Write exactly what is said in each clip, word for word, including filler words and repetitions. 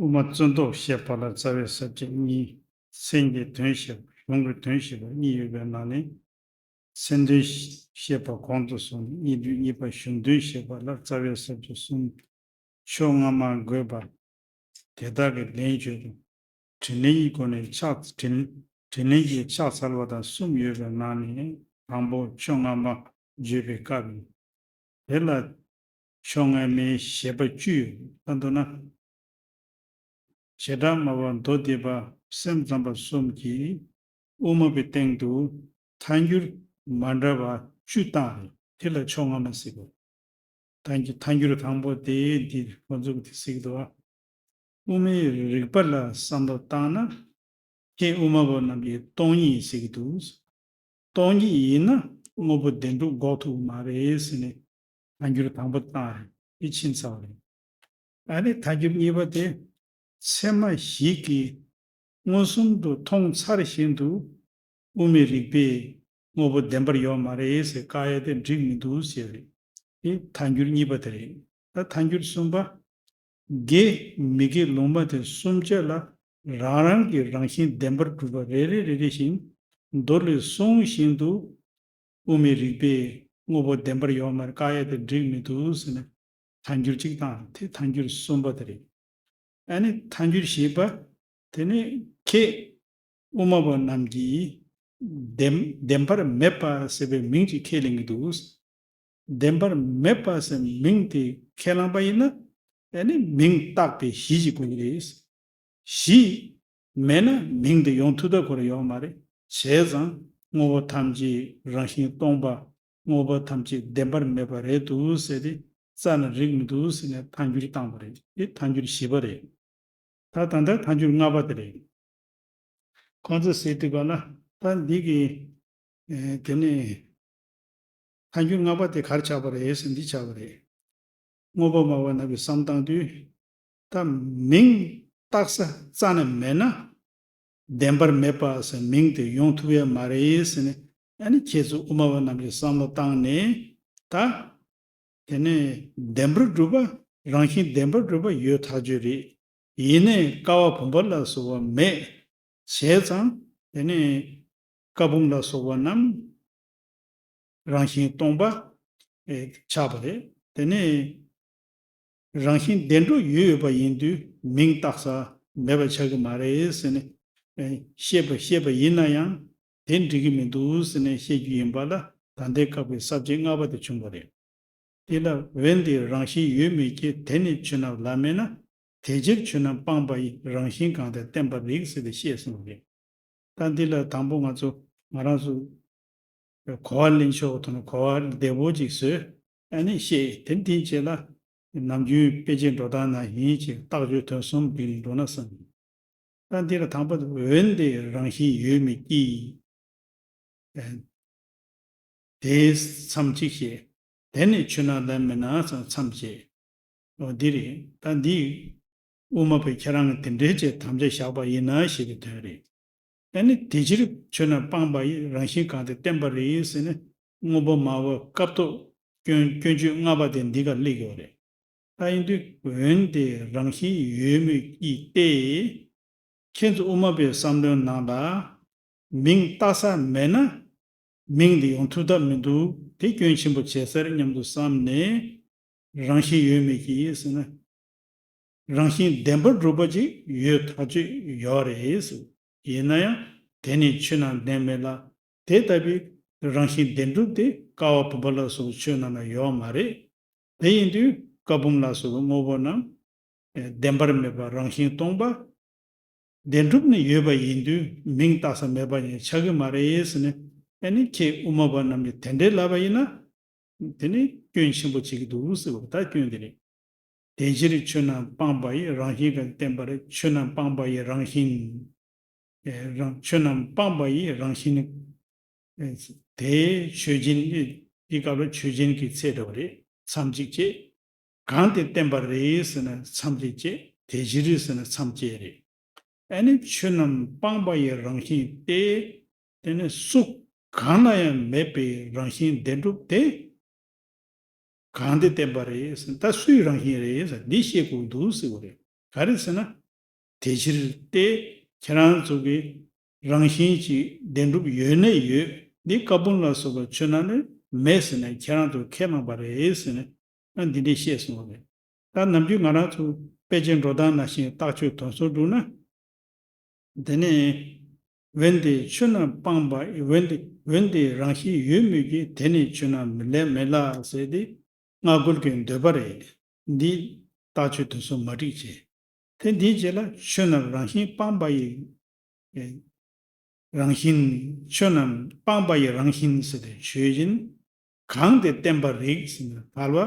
དབུ་མ་བརྩོན་རྟོག་བཤད་པ་ལ་རྩ་བའི་ས་བཅད་གཉིས། མཚན་གྱི་དོན་བཤད་པ། གཞུང་གི་དོན་བཤད་པ་གཉིས་ཡོད་པའི་ནང་ནས། མཚན་དོན་བཤད་པ་གོང་དུ་སོང་ནས། གཉིས་དོན་གཉིས་པ་གཞུང་དོན་བཤད་པ་ལ་རྩ་བའི་ས་བཅད་གསུམ། ཕྱོགས་སྔ་མ་འགོད་པ། དེ་དག་གི་ལན་བརྗོད་པ། དྲིས་ལན་གྱི་སྒོ་ནས་ཕྱག་དྲིས་དྲིས་ལན་གྱི་ཕྱག་འཚལ་བ་དང་གསུམ་ཡོད་པའི་ནང་ནས། དང་པོ་ཕྱོགས་སྔ་མ་བརྗོད་པའི་སྐབས་ཡིན། དེ་ལ་ཕྱོགས་སྔ་མའི་བཞེད་པ་བཅུ་ཡོད། ད་མདོར་ན། བྱེ་བྲག་སྨྲ་བ་མདོ་སྡེ་པ་སེམས་ཙམ་པ་གསུམ་གྱིས་དབུ་མ་པའི་སྟེང་དུ་ཐལ་འགྱུར་མ་འདྲ་བ་བཅུ་བཏང་རེད། དེ་ལ་ཕྱོགས་སྔ་མ་ཟེར་གོ། ཐལ་འགྱུར་ཐལ་འགྱུར་དང་པོ་དེ་འདི་ཁོ་ཚོ་གིས་དེ་ཟེར་གི་འདུག་བ། དབུ་མའི་རིགས་པ་ལ་བསམ་བློ་བཏང་ན། ཁྱེད་དབུ་མ་པ་རྣམས་ཀྱིས་སྟོང་ཉིད་ཟེར་གྱི་འདུག་སྟོང་ཉིད་ཡིན་ན་དངོས་པོ་བདེན་གྲུབ་འགོག་ཐུབ་མ་རེད་ཟེར་ནས་ཐལ་འགྱུར་དང་པོ་བཏང་རེད། དེ་ཕྱིན་ཚར་བ་རེད། ཨ་ནི་ཐལ་འགྱུར་གཉིས་པ་དེ། ཚད་མ་ཞིག་གིས་མངོན་སུམ་དུ་མཐོང་ཚར་བཞིན་དུ་དབུ་མའི་རིགས་པས་དངོས་པོ་བདེན་པར་ཡོད་མ་རེད་ཟེར་བཀག་ཡ་དེ་འགྲིག་མི་འདུག་ཟེར་རེད། དེ་ཐལ་འགྱུར་གཉིས་པ་དེ་རེད། ད་ཐལ་འགྱུར་གསུམ་པ། དགེ་མི་དགེ་ལུང་མ་དེ་གསུམ་ཆ་ལ་རང་རང་གི་རང་བཞིན་བདེན་པར་གྲུབ་པ་རེ་རེ་རེ་རེ་བཞིན་མདོ་ལས་གསུངས་བཞིན་དུ་དབུ་མའི་རིགས་པས་དངོས་པོ་བདེན་པར་ཡོད་མ་རེད། བཀག་ཡ་དེ་འགྲིག་མི་འདུག་ཟེར་ནས་ཐལ་འགྱུར་གཅིག་བཏང་། དེ་ཐལ་འགྱུར་གསུམ་པ་དེ་རེད། ཨ་ནི་ཐལ་འགྱུར་བཞི་པ། དེ་ནི་ཁྱེད་དབུ་མ་པ་རྣམས་ཀྱིས་བདེན་བདེན་པར་མེད་པ་ཟེར་བའི་མིང་ཅིག་ཁས་ལེན་གྱི་འདུག་བདེན་པར་མེད་པ་ཟེར་མིང་དེ་ཁས་བླངས་པ་ཡིན་ན། ཨ་ནི་མིང་བཏགས་པའི་གཞི་ཅིག་དགོས་ཀྱི་རེད། གཞི་མེད་ན་མིང་དེ་ཡོང་ཐུབ་ཐབས་ཁོ་རང་ཡོད་མ་རེད། བྱས་ཙང་དངོས་པོ་ཐམས་ཅད་རང་བཞིན་སྟོང་པ། དངོས་པོ་ཐམས་ཅད་བདེན་པར་མེད་པ་རེད་འདུག་ཟེར་ཏེ་རྩ་ནས་རིགས་མི་འདུག་ཟེར་ནས་ཐལ་འགྱུར་བཏང་བ་རེད། དེ་ཐལ་འགྱུར་བཞི་པ་རེད། ད་ད་ལྟ་ཐལ་འགྱུར་ལྔ་པ་དེ་རེད། ཁོང་ཚོས་ཟེར་དུས་ག་ལ་ད་འདི་གི་ཨེ་དེ་ནས་ཐལ་འགྱུར་ལྔ་པ་དེ་ག་རེ་ཆགས་པ་རེད་ཟེར། འདི་ཆགས་པ་རེད། དངོས་པོ་སྨྲ་བ་རྣམས་ཀྱིས་བསམ་བཏང་དུས། ད་མིང་བཏགས་ས་རྩ་ནས་མེད་ན་བདེན་པར་མེད་པ་ཟེར་མིང་དེ་ཡོང་ཐུབ་ཡ་མ་རེད་ཟེར་ནས། ཨ་ནི་ཁྱེད་ཚོ་དབུ་མ་པ་རྣམས་ཀྱིས་བསམ་བློ་བཏང་ནས་ད། དེ་ནས་བདེན་པར་གྲུབ་པ། རང་བཞིན་བདེན་པར་གྲུབ་པ་ཡོད་ཐག་ཆོད་རེད། ཡིན་ནའི་ཀ་བ་བུམ་པ་ལ་སོགས་པ་མེད། བྱས་ཙང་དེ་ནས་ཀ་བུམ་ལ་སོགས་པ་རྣམས་རང་བཞིན་སྟོང་པ་ཆགས་པ་རེད། དེ་ནས་རང་བཞིན་བདེན་གྲུབ་ཡོད་ཡོད་པ་ཡིན་དུས་མིང་བཏགས་ས་མེད་པ་ཆགས་ཀྱི་མ་རེད་ཟེར་ནས་བཤད་པ་བཤད་པ་ཡིན་ན་ཡང་དེ་འགྲིག་གི་མི་འདུག་ཟེར་ནས་བཤད་རྒྱུ་ཡིན་པ་ལ། ད་ལྟའི་སྐབས་ཀྱི་ས་བཅད་ལྔ་པ་དེ་བྱུང་བ་རེད། དེ་ལ་འོན་ཏེ་རང་བཞིན་ཡོད་མི་སྐྱེ། དེ་ནི་ཆོས་རྣམས་ལ་མེད་ན། དེ་ཕྱིར་ཆོས་རྣམས་སྤངས་པ་ཡི། རང་བཞིན་གང་དེ་བསྟན་པར་རིགས་ཟེར་ཏེ་བཤད་སོང་བ་རེད། ད་འདི་ལ་དང་པོ་ང་ཚོ་ང་རང་ཚོ་གོ་བ་ལེན་ཆོག་ཐོག་ནས་གོ་བ་བདེ་པོ་ཅིག་བཟོས། ཨ་ནི་བཤད། དེ་འདི་བྱས་ལ་ནམ་རྒྱུན་དཔེ་ཆའི་འགྲོ་སྟངས་ནང་བཞིན་ཅིག་རྟགས་ཆོས་དོན་གསུམ་བསྡུས་ནས་འགྲོ་ན་བསམ། ད་འདི་ལ་དང་པོ་འོན་ཏེ་རང་བཞིན་ཡོད་མི་སྐྱེ། དེ་མཚམས་གཅིག་བྱས། དེ་ནི་ཆོས་རྣམས་ལ་མེད་ན་མཚམས་བཅད། འོ་འདི་རེད། ད་འདི་དབུ་མ་པས་ཁྱེད་རང་གིས་དེ་འདྲའི་ཅིག་དམ་བཅའ་བཞག་པ་ཡིན་ན་ཞེས་པའི་དོན་རེད། ཨ་ནི་དེ་ཕྱིར་ཆོས་རྣམས་སྤངས་པ་ཡི། རང་བཞིན་གང་དེ་བསྟན་པར་རིགས་ཟེར་ནས་དངོས་པོ་སྨྲ་བ་སྐབས་ཐོག་སྐྱོན་སྐྱོན་བརྗོད་ལྔ་པ་དེ་འདི་ག་སླེབས་ཡོད་རེད། ད་ཡིན་དུས་འོན་ཏེ་རང་བཞིན་ཡོད་མི་སྐྱེ་སྟེ། ཁྱེད་ཚོ་དབུ་མ་པའི་བསམ་བློའི་ནང་ལ་མིང་བཏགས་ས་མེད་ན་མིང་འདི་ཡོང་ཐུབ་ཐབས་མི་འདུག་དེ་སྐྱོན་ཆེན་པོ་བྱས་ཟེར་སྙམ་དུ་བསམ་ནས། རང་བཞིན་ཡོད་མི་སྐྱེ་ཟེར་ན། རང་བཞིན་བདེན་པར་གྲུབ་པ་ཅིག་ཡོད་ཐག་ཆོད་ཡོད་རེད་ཟེར། ཡིན་ན་ཡང་དེ་ནི་ཆོས་རྣམས་ལ་མེད་ལ། དེ་ལྟ་བུའི་རང་བཞིན་བདེན་གྲུབ་དེ་ཀ་བ་བུམ་པ་ལ་སོགས་ཆོས་རྣམས་ལ་ཡོད་མ་རེད། དེ་ཡིན་དུས་ཀ་བུམ་ལ་སོགས་པའི་དངོས་པོ་རྣམས་བདེན་པར་མེད་པ་རང་བཞིན་སྟོང་པ། བདེན་གྲུབ་ནི་ཡོད་པ་ཡིན་དུས་མིང་བཏགས་ས་མེད་པ་ཡང་ཆགས་ཀྱི་མ་རེད་ཟེར་ནས། ཨ་ནི་ཁྱེད་དབུ་མ་པ་རྣམས་ཀྱིས་དེ་འདྲའི་ལབ་པ་ཡིན་ན། དེ་ནི་སྐྱོན་ཆེན་པོ་བྱེད་ཀྱི་འདུག་ཟེར་བ་ད་སྐྱོན་དེ་རེད། དེ་ཕྱིར་ཆོས་རྣམས་སྤངས་པ་ཡི། རང་བཞིན་གང་བསྟན་པར་རིགས། ཆོས་རྣམས་སྤངས་པ་ཡི་རང་བཞིན། ཨེ་རང་ཆོས་རྣམས་སྤངས་པ་ཡི་རང་བཞིན། ཨེ་དེ་ཆོས་ཅན། དེའི་སྐབས་ལ་ཆོས་ཅན་གྱི་ཚད་འདྲ་བ་རེད། མཚམས་གཅིག་བཅད། གང་དེ་བསྟན་པར་རིགས་ཟེར་ན་མཚམས་གཅིག་བཅད། དེ་ཕྱིར་ཟེར་ན་མཚམས་བཅད་རེད། ཨ་ནི་ཆོས་རྣམས་སྤངས་པ་ཡི་རང་བཞིན་ཏེ། དེ་ནི་སུ་གང་ལ་ཡང་མེད་པའི་རང་བཞིན་བདེན་གྲུབ་དེ། གང་དེ་བསྟན་པ་རེད་ཟེར། ད་སུའི་རང་བཞིན་རེད་ཟེར། འདི་བཤད་དགོས་འདུག་ཟེར་བ་རེད། ག་རེ་ཟེར་ན། དེ་ཕྱིར་ཏེ། ཁྱེད་རང་ཚོ་གི་རང་བཞིན་གྱིས་བདེན་གྲུབ་ཡོད་ནས་ཡོད། འདི་ཀ་བུན་ལ་སོགས་པ་ཆོས་རྣམས་ནི་མེད་ཟེར་ནས་ཁྱེད་རང་ཚོ་ཁས་བླངས་པ་རེད་ཟེར་ནས་ཨ་འདི་འདྲས་བཤད་སོང་བ་རེད། ད་ནམ་རྒྱུན་ང་རང་ཚོ་དཔེ་ཆའི་འགྲོ་སྟངས་ནང་བཞིན་རྟགས་ཆོས་དོན་གསུམ་བསྒྲུབས་ན། དེ་ནས་འོན་ཏེ་ཆོས་རྣམས་སྤངས་པ་འོན་ཏེ་འོན་ཏེ་རང་བཞིན་ཡོད་མོད་ཀྱི་དེ་ནི་ཆོས་རྣམས་ལས་མེད་ལ་ཟེར་ཏེ་སྔ་རྒོལ་གྱི་འདོད་པ་རེད། འདི་རྟགས་ཆོས་དོན་གསུམ་མ་འགྲིག་བྱས། དེ་འདིའི་རྗེས་ལ་ཆོས་རྣམས་རང་བཞིན་སྤངས་པ་ཡི། རང་བཞིན། ཆོས་རྣམས་སྤངས་པ་ཡི་རང་བཞིན་ཟེར་ཏེ་ཆོས་ཅན། གང་དེ་བསྟན་པ་རིགས་ཟེར་ན་ཕལ་བ་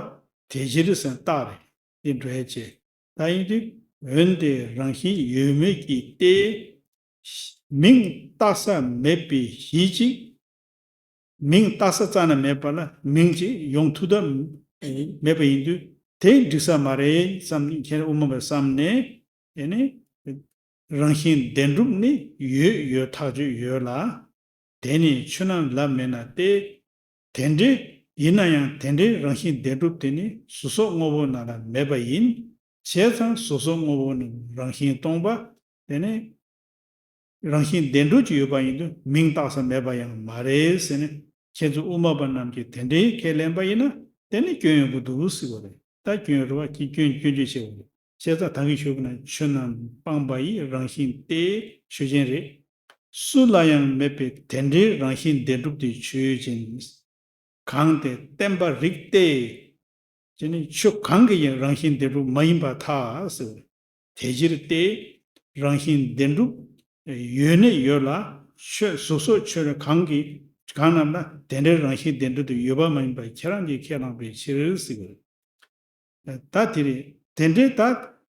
དེ་ཕྱིར་ཟེར་རྟགས་རེད། དེ་འགྲོ་ཡ་བྱེད། ད་ཡིན་དུས་འོན་ཏེ་རང་བཞིན་ཡོད་མོད་ཀྱི་སྟེ། མིང་བཏགས་ས་མེད་པའི་གཞི་གཅིག་མིང་བཏགས་ས་རྩ་ནས་མེད་པ་ལ་མིང་ཅིག་ཡོང་ཐུབ་ཐབས་མེད་པ་ཡིན་དུས་དེ་འགྲིག་ས་མ་རེད་བསམ་ནས་ཁྱེད་དབུ་མ་པས་བསམ་ནས། དེ་ནི་རང་བཞིན་བདེན་གྲུབ་ནི་ཡོད་ཡོད་ཐག་ཆོད་ཡོད་ལ། དེ་ནི་ཆོས་རྣམས་ལ་མེད་ན་སྟེ། དེ་འདྲའི་ཡིན་ན་ཡང་དེ་འདྲའི་རང་བཞིན་བདེན་གྲུབ་དེ་ནི་གཟུགས་སོགས་དངོས་པོ་རྣམས་ལ་མེད་པ་ཡིན། བྱས་ཙང་གཟུགས་སོགས་དངོས་པོ་རྣམས་རང་བཞིན་སྟོང་པ། དེ་ནི་རང་བཞིན་བདེན་གྲུབ་ཅིག་ཡོད་པ་ཡིན་དུས་མིང་བཏགས་ས་མེད་པ་ཡང་མ་རེད་ཟེར་ནས་ཁྱེད་ཚོ་དབུ་མ་པ་རྣམས་ཀྱིས་དེ་འདྲའི་ཁས་ལེན་པ་ཡིན་ན་དེ་ནི་སྐྱོན་ཡོང་གི་འདུག་ཟེར་བ་རེད། ད་སྐྱོན་རེད་བ། ཁྱེད་སྐྱོན་སྐྱོན་བརྗོད་བྱེད་དགོས་རེད། བྱས་ཙང་ད་གིན་ཞུས་པ་ན་ཆོས་རྣམས་སྤངས་པ་ཡི་རང་བཞིན་ཏེ་ཆོས་ཅན་རེད། སུ་ལ་ཡང་མེད་པའི་དེ་འདྲའི་རང་བཞིན་བདེན་གྲུབ་དེ་ཆོས་ཅན། གང་དེ་བསྟན་པ་རིགས་ཏེ། དེ་ནི་ཆོས་གང་གི་ཡང་རང་བཞིན་བདེན་གྲུབ་མ་ཡིན་པར་ཐལ་ཟེར། དེ་ཕྱིར་ཏེ། རང་བཞིན་བདེན་གྲུབ་ཡོད་ནི་ཡོད་ལ་ཆོས་གཟུགས་སོགས་ཆོས་གང་གི་གང་རྣམས་ལ་དེ་འདྲའི་རང་བཞིན་བདེན་གྲུབ་དེ་ཡོད་པ་མ་ཡིན་པར་ཁྱེད་རང་གིས་ཁས་བླངས་པའི་ཕྱིར་ཟེར། ད་དེ་རེད། དེ་འདྲའི་ད་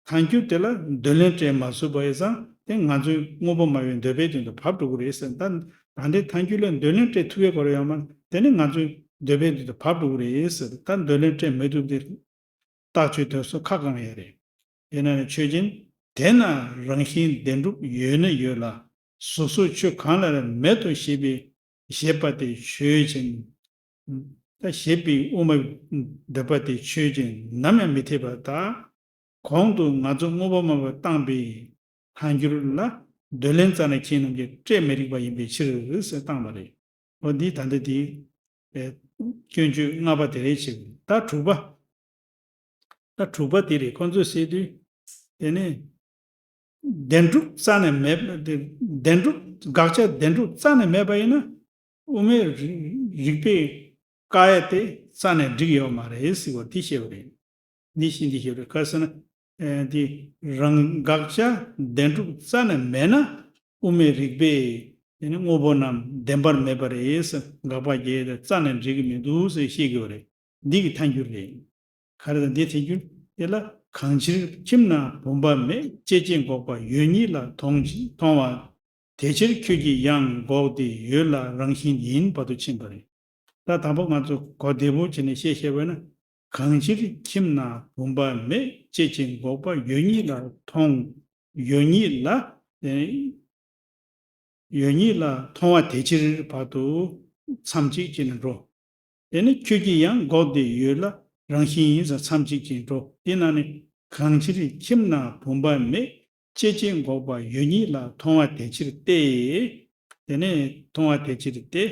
ཐལ་འགྱུར་དེ་ལ་འདོད་ལན་སྤྲད་མ་ཚུགས་པ་ཡིན་ཙང་དེ་ང་ཚོའི་དངོས་པོ་སྨྲ་བའི་འདོད་པའི་དོན་དུ་བབས་འགྲོ་གི་རེད་ཟེར། ད་ད་འདྲའི་ཐལ་འགྱུར་ལ་འདོད་ལན་སྤྲད་ཐུབ་ཡས་གོ་རེ་ཡོད་མ་རེད། དེ་ནི་ང་ཚོའི་འདོད་པའི་དོན་དུ་བབས་འགྲོ་གི་རེད་ཟེར། ད་འདོད་ལན་སྤྲད་མི་ཐུབ་དེ་རྟགས་ཆོས་དོན་གསུམ་ཁ་བསྐང་ཡས་རེད། དེས་ན་ནི་ཆོས་ཅན། དེས་ན་རང་བཞིན་བདེན་གྲུབ་ཡོད་ནི་ཡོད་ལ་གཟུགས་སོགས་ཆོས་གང་ལ་ཡང་མེད་དོ་ཞེས་པའི་ཞེས་པ་དེ་ཆོས་ཅན། ད་ཞེས་པའི་དབུ་མའི་འདོད་པ་དེ་ཆོས་ཅན་ནམ་ཡང་མི་འཐད་པར་ཐལ། གོང་དུ་ང་ཚོ་དངོས་པོ་སྨྲ་བས་བཏང་པའི་ཐལ་འགྱུར་ལ་འདོད་ལན་རྩ་ནས་ཁྱེད་རྣམས་ཀྱིས་སྤྲད་མི་རིགས་པ་ཡིན་པའི་ཕྱིར་ཟེར་བཏང་བ་རེད། འོ་འདི་ད་ལྟ་དེ་སྐྱོན་བརྗོད་ལྔ་པ་དེ་རེད་བྱེད། ད་དྲུག་པ། ད་དྲུག་པ་དེ་རེད། ཁོང་ཚོས་ཟེར་དུས་དེ་ནི་བདེན་གྲུབ་རྩ་ནས་མེད་པ་དེ། བདེན་གྲུབ་དགག་བྱ་བདེན་གྲུབ་རྩ་ནས་མེད་པ་ཡིན་ན་དབུ་མའི་རིགས་པས་བཀག་ཡ་དེ་རྩ་ནས་འགྲིག་ཡོད་མ་རེད་ཟེར་བ་དེ་བཤད་པ་རེད། འདི་ཤིན་ཏུ་ཞིབ་རེད། ག་ཟེར་ན། ཨེ་འདི་རང་དགག་བྱ་བདེན་གྲུབ་རྩ་ནས་མེད་ན་དབུ་མའི་རིགས་པས་དེ་ནི་དངོས་པོ་རྣམས་བདེན་པར་མེད་པ་རེད་ཟེར་དགག་པ་རྒྱག་ཡ་དེ་རྩ་ནས་འགྲིག་གི་མི་འདུག་ཟེར་བཤད་ཀྱི་ཡོད་རེད། འདི་གི་ཐལ་འགྱུར་རེད། ག་རེ་དང་འདི་ཐལ་འགྱུར་དེ་ལ་གང་ཕྱིར་ཁྱིམ་ན་བུམ་པ་མེད་ཅེས་ཅེས་འགོག་པ་ཡོད་ཉིད་ལ་མཐོང་མཐོང་བ། དེ་ཕྱིར་ཁྱོད་ཀྱིས་ཡང་འགོག་སྟེ་ཡོད་ལ་རང་བཞིན་ཡིན་བར་དུ་ཕྱིན་པ་རེད། ད་དང་པོ་ང་ཚོ་གོ་བདེ་པོ་བྱས་ནས་བཤད་བཤད་པ་ན། གང་ཕྱིར་ཁྱིམ་ན་བུམ་པ་མེད་ཅེས་ཅེས་འགོག་པ་ཡོད་ཉིད་ལ་མཐོང་། ཡོད་ཉིད་ལ། ཡོད་ཉིད་ལ་མཐོང་བ་དེ་ཕྱིར་བར་དུ་མཚམས་གཅིག་བྱས་ནས་འགྲོ། དེ་ནི་ཁྱོད་ཀྱིས་ཡང་འགོག་སྟེ་ཡོད་ལ་རང་བཞིན་ཡིན་ཟེར་མཚམས་གཅིག་ཅིག་འགྲོ། དེ་ན་ནི་གང་ཕྱིར་ཁྱིམ་ན་བུམ་པ་མེད་ཅེས་ཅེས་འགོག་པ་ཡོད་ཉིད་ལ་མཐོང་བ་དེ་ཕྱིར་ཏེ། དེ་ནི་མཐོང་བ་དེ་ཕྱིར་ཏེ།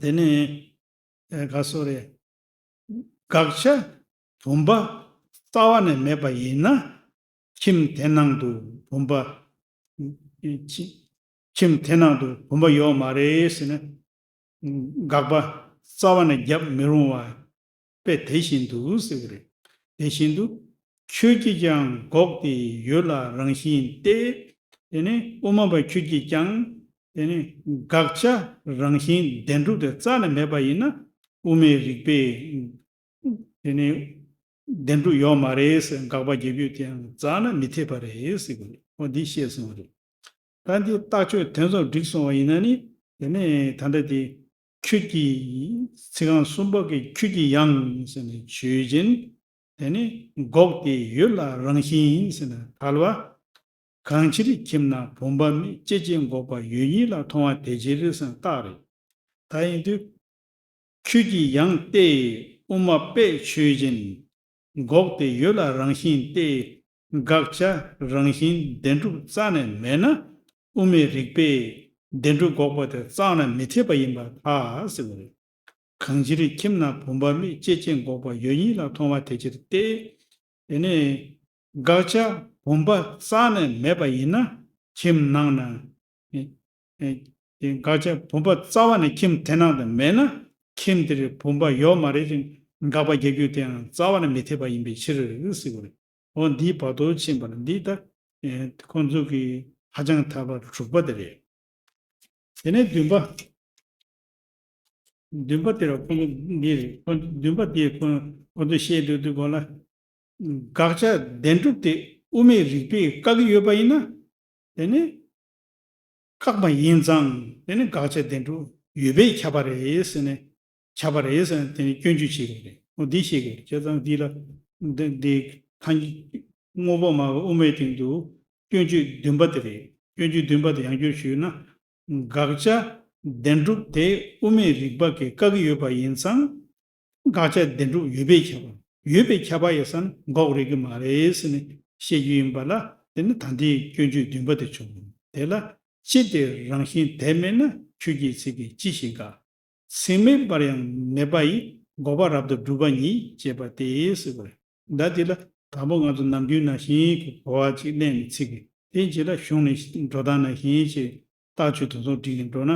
དེ་ནི་ཨེ་ག་སོ་རེ། དགག་བྱ་བུམ་པ་རྩ་བ་ནས་མེད་པ་ཡིན་ན། ཁྱིམ་དེ་ནང་དུ་བུམ་པ། ཁྱི- ཁྱིམ་དེ་ནང་དུ་བུམ་པ་ཡོད་མ་རེད་ཟེར་ན། དགག་པ་རྩ་བ་ནས་རྒྱབ་མི་རུང་བ་དཔེ་དེ་བཞིན་དུ་ཟེར་གྱི་རེད། དེ་བཞིན་དུ་ཁྱོད་ཀྱིས་ཀྱང་འགོག་སྟེ་ཡོད་ལ་རང་བཞིན་ཏེ། དེ་ནི་དབུ་མ་པ་ཁྱོད་ཀྱིས་ཀྱང་དེ་ནི་དགག་བྱ་རང་བཞིན་བདེན་གྲུབ་དེ་རྩ་ནས་མེད་པ་ཡིན་ན་དབུ་མའི་རིགས་པས་དེ་ནི་བདེན་གྲུབ་ཡོད་མ་རེད་ཟེར་དགག་པ་རྒྱག་རྒྱུ་དེ་ཡང་རྩ་ནས་མི་འཐད་པ་རེད་ཟེར་གྱི་རེད། འོ་འདི་བཤད་སོང་བ་རེད། ད་འདི་རྟགས་ཆོས་དོན་ཚོགས་འགྲིག་སོང་བ་ཡིན་ན་ནི་དེ་ནས་ད་ལྟ་དེ་ཁྱོད་ཀྱིས་ཚིག་རྐང་གསུམ་པ་གི་ཁྱོད་ཀྱིས་ཡང་ཟེར་ནས་ཆོས་ཅན། དེ་ནི་འགོག་སྟེ་ཡོད་ལ་རང་བཞིན་ཡིན་ཟེར་ནས་ཕལ་བ། གང་ཕྱིར་ཁྱིམ་ན་བུམ་པ་མེད་ཅེས་ཅེས་འགོག་པ་ཡོད་ཉིད་ལ་མཐོང་བ་དེ་ཕྱིར་ཟེར་ན་རྟགས་རེད། ད་ཡིན་དུས། ཁྱོད་ཀྱིས་ཡང་སྟེ་དབུ་མ་པས་ཆོས་ཅན། འགོག་སྟེ་ཡོད་ལ་རང་བཞིན་ཏེ། དགག་བྱ་རང་བཞིན་བདེན་གྲུབ་རྩ་ནས་མེད་ན། དབུ་མའི་རིགས་པས་བདེན་གྲུབ་འགོག་པ་དེ་རྩ་བ་ནས་མི་འཐད་པ་ཡིན་པར་ཐལ་ཟེར་བ་རེད། གང་ཕྱིར་ཁྱིམ་ན་བུམ་པ་མེད། ཅེས་ཅེས་འགོག་པ་ཡོད་ཉིད་ལ་མཐོང་བ་དེ་ཕྱིར་ཏེ། དེ་ནས་དགག་བྱ་བུམ་པ་རྩ་ནས་མེད་པ་ཡིན་ན། ཁྱིམ་ནང་ན། ཨེ་ཨེ་དེ་དགག་བྱ་བུམ་པ་རྩ་བ་ནས་ཁྱིམ་དེ་ནང་དུ་མེད་ན། ཁྱིམ་དེར་བུམ་པ་ཡོད་མ་རེད་ཅེས་དགག་པ་རྒྱག་རྒྱུ་དེའང་རྩ་བ་ནས་མི་འཐད་པ་ཡིན་པའི་ཕྱིར་ཟེར་བ་རེད། འོ་འདིའི་བར་དུ་ཕྱིན་པ་ལ་འདི་ལྟ། ཨེ་ཁོང་ཚོ་གི་ཧ་ཅང་ཐལ་བ་དྲུག་པ་དེ་རེད། དེ་ནས་བདུན་པ། བདུན་པ་དེ་ལ་ཁོང་ཚོ་འདི་རེད། ཁོང་བདུན་པ་དེ་ཁོང་ཁོང་ཚོས་བཤད་སྡོད་དུས་གོང་ལ། དགག་བྱ་བདེན་གྲུབ་དེ་དབུ་མའི་རིགས་པས་བཀག་གི་ཡོད་པ་ཡིན་ན། དེ་ནི་བཀག་པ་ཡིན་ཙང་དེ་ནི་དགག་བྱ་བདེན་གྲུབ་ཡོད་པས་ཁྱབ་པ་རེད་ཟེར་ནས། ཁྱབ་པ་རེད་ཟེར་ནས་དེ་ནི་སྐྱོན་བརྗོད་བྱེད་དགོས་རེད། འོ་འདི་བཤད་དགོས་རེད། བྱས་ཙང་འདི་ལ་འདི་འདི་ཐ་དངོས་པོ་སྨྲ་བའི་དབུ་མའི་སྟེང་དུ་སྐྱོན་བརྗོད་བདུན་པ་དེ་རེད། སྐྱོན་བརྗོད་བདུན་པ་དེ་ཡང་བསྐྱར་ཞུས་ན། དགག་བྱ་བདེན་གྲུབ་དེ་དབུ་མའི་རིགས་པ་གིས་བཀག་གི་ཡོད་པ་ཡིན་ཙང་། དགག་བྱ་བདེན་གྲུབ་ཡོད་པས་ཁྱབ་པ། ཡོད་པས་ཁྱབ་པ་ཡིན་ཙང་འགོག་རིགས་ཀྱི་མ་རེད་ཟེར་ནས་བཤད་རྒྱུ་ཡིན་པ་ལ། དེ་ནི་ད་ལྟའི་སྐྱོན་བརྗོད་བདུན་པ་དེ་བྱུང་། དེ་ལ་ཅི་སྟེ་རང་བཞིན་དེ་མེད་ན། ཁྱོད་ཀྱི་ཚིག་གིས་ཅི་ཞིག་དགག་ཚིག་མེད་པར་ཡང་མེད་པ་ཡི། འགོག་པ་རབ་ཏུ་སྒྲུབ་པ་ཉིད། ཅེས་པ་སྟེ་ཟེར་བ་རེད། ད་དེ་ལ་དང་པོ་ང་ཚོ་ནམ་རྒྱུན་ནང་བཞིན་གྱི་གོ་བ་ཅིག་ལེན་ནས་ཚིག་གི་དེ་རྗེས་ལ་གཞུང་ནས་འགྲོ་སྟངས་ནང་བཞིན་ཅིག་རྟགས་ཆོས་དོན་གསུམ་བསྒྲིགས་ནས་འགྲོ་ན།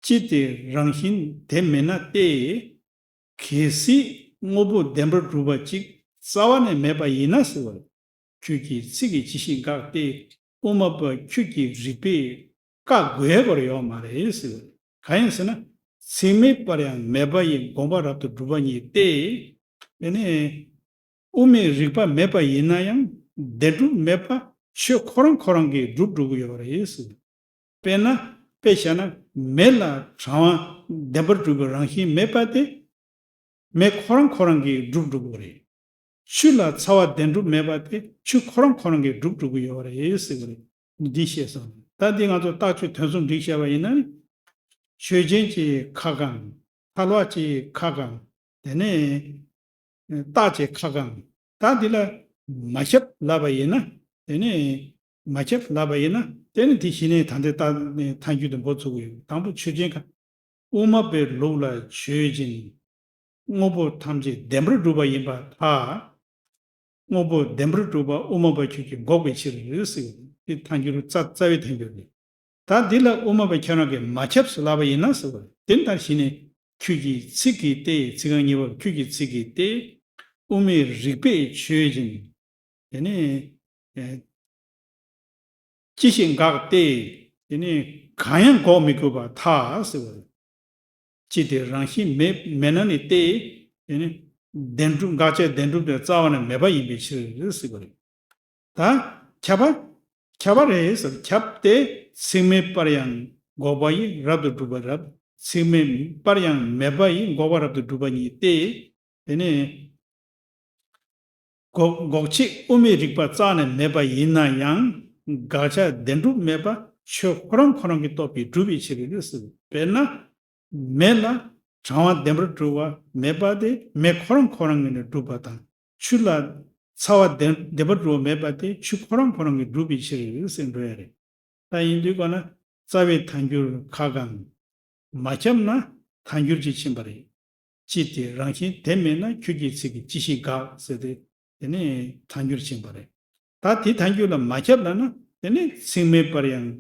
ཅི་སྟེ་རང་བཞིན་དེ་མེད་ན་སྟེ། གལ་སྲིད་དངོས་པོ་བདེན་པར་གྲུབ་པ་ཅིག་རྩ་བ་ནས་མེད་པ་ཡིན་ན་ཟེར་བ་རེད། ཁྱོད་ཀྱི་ཚིག་གིས་ཅི་ཞིག་དགག་སྟེ། དབུ་མ་པ་ཁྱོད་ཀྱི་རིགས་པས་བཀག་དགོས་པར་ཡོད་མ་རེད་ཟེར། གང་ཡིན་ཟེར་ན། ཚིག་མེད་པར་ཡང་མེད་པ་ཡི། འགོག་པ་རབ་ཏུ་སྒྲུབ་པ་ཉིད་དེ། དེ་ནས་དབུ་མའི་རིགས་པ་མེད་པ་ཡིན་ན་ཡང་བདེན་གྲུབ་མེད་པ་ཆོས་ཁོ་རང་ཁོ་རང་གིས་གྲུབ་འགྲོ་གི་ཡོད་རེད་ཟེར། དཔེར་ན། དཔེ་བཞག་ན། མེ་ལ་གྲང་བ་བདེན་པར་གྲུབ་པའི་རང་བཞིན་མེད་པ་དེ། མེ་ཁོ་རང་ཁོ་རང་གིས་གྲུབ་འགྲོ་གི་རེད། ཆུ་ལ་ཚ་བ་བདེན་གྲུབ་མེད་པ་དེ་ཆུ་ཁོ་རང་ཁོ་རང་གིས་གྲུབ་འགྲོ་གི་ཡོད་རེད་ཟེར་གི་རེད། འདི་བཤད་སོང་། ད་འདི་ང་ཚོ་རྟགས་ཆོས་དོན་གསུམ་བསྒྲིགས་བྱས་པ་ཡིན་ན་ནི། ཆོས་ཅན་གྱི་ཁ་གང་། ཐལ་བ་གྱི་ཁ་གང་། དེ་ནས་རྟགས་ཀྱི་ཁ་གང་། ད་འདི་ལ་མ་ཁྱབ་ལབ་པ་ཡིན་ན། དེ་ནས་མ་ཁྱབ་ལབ་པ་ཡིན་ན། དེ་ནི་དེ་གཞི་ནས་ད་འདི་ལྟ་ནས་ཐལ་འགྱུར་དུ་འགོ་ཚུགས་ཀྱི་ཡོད། དང་པོ་ཆོས་ཅན་ཁ། དབུ་མ་པའི་ལུགས་ལ་ཆོས་ཅན། དངོས་པོ་ཐམས་ཅད་བདེན་པར་གྲུབ་པ་ཡིན་པར་ཐལ། དངོས་པོ་བདེན་པར་གྲུབ་པ་དབུ་མ་པ་ཁྱོད་ཀྱིས་འགོག་པའི་ཕྱིར་ཟེར། དེ་ཐལ་འགྱུར་རྩ་རྩ་བའི་ཐལ་འགྱུར་རེད། ད་འདི་ལ་དབུ་མ་པ་ཁྱོད་རང་གིས་མ་ཁྱབ་ཟེར་ལབ་པ་ཡིན་ན་ཟེར་བ་རེད། དེ་ལྟར་གཞི་ནས་ཁྱོད་ཀྱི་ཚིག་གིས་ཏེ། ཚིག་རྐང་གཉིས་པ་ཁྱོད་ཀྱི་ཚིག་གིས་ཏེ། དབུ་མའི་རིགས་པས་ཆོས་ཅན། དེ་ནས་ཅི་ཞིག་འགག་སྟེ། དེ་ནི་གང་ཡང་འགོག་མི་དགོས་པར་ཐལ་ཟེར་བ་རེད། ཅི་སྟེ་རང་བཞིན་མེད་མེད་ན་ནི་སྟེ། དེ་ནི་བདེན་གྲུབ་དགག་བྱའི་བདེན་གྲུབ་དེ་རྩ་བ་ནས་མེད་པ་ཡིན་པའི་ཕྱིར་ཟེར་བ་རེད། ད་ཁྱབ་པ། ཁྱབ་པ་རེད་ཟེར། ཁྱབ་སྟེ་ཚིག་མེད་པར་ཡང་འགོག་པ་ཡི། རབ་ཏུ་སྒྲུབ་པ་རབ། ཚིག་མེད་པར་ཡང་མེད་པ་ཡི། འགོག་པ་རབ་ཏུ་སྒྲུབ་པ་ཉིད་དེ། དེ་ནི། འགོག་འགོག་བྱེད་དབུ་མའི་རིགས་པ་རྩ་ནས་མེད་པ་ཡིན་ན་ཡང་། དགག་བྱ་བདེན་གྲུབ་མེད་པ་ཆོས་ཁོ་རང་ཁོ་རང་གིས་རྟོགས་པའི་གྲུབ་པའི་ཕྱིར་རེད་ཟེར། དཔེར་ན། མེ་ལ་གྲང་བ་བདེན་པར་གྲུབ་པ་མེད་པ་དེ་མེ་ཁོ་རང་ཁོ་རང་གིས་ནི་གྲུབ་པ་དང་། ཆུ་ལ་ཚ་བ་བདེན་བདེན་པར་གྲུབ་པ་མེད་པ་དེ་ཆུ་ཁོ་རང་ཁོ་རང་གིས་གྲུབ་པའི་ཕྱིར་རེད་ཟེར་འགྲོ་ཡ་རེད། ད་ཡིན་དུས་ག་ན་རྩ་བའི་ཐལ་འགྱུར་ཁ་གང་། མ་ཁྱབ་ན་ཐལ་འགྱུར་གྱིས་ཕྱིན་པ་རེད། ཅི་སྟེ་རང་བཞིན་དེ་མེད་ན། ཁྱོད་ཀྱི་ཚིག་གིས་ཅི་ཞིག་དགག་ཟེར་ཏེ། དེ་ནས་ཐལ་འགྱུར་ཕྱིན་པ་རེད། ད་དེ་ཐལ་འགྱུར་ལ་མ་ཁྱབ་ལབ་ན། དེ་ནས་ཚིག་མེད་པར་ཡང་།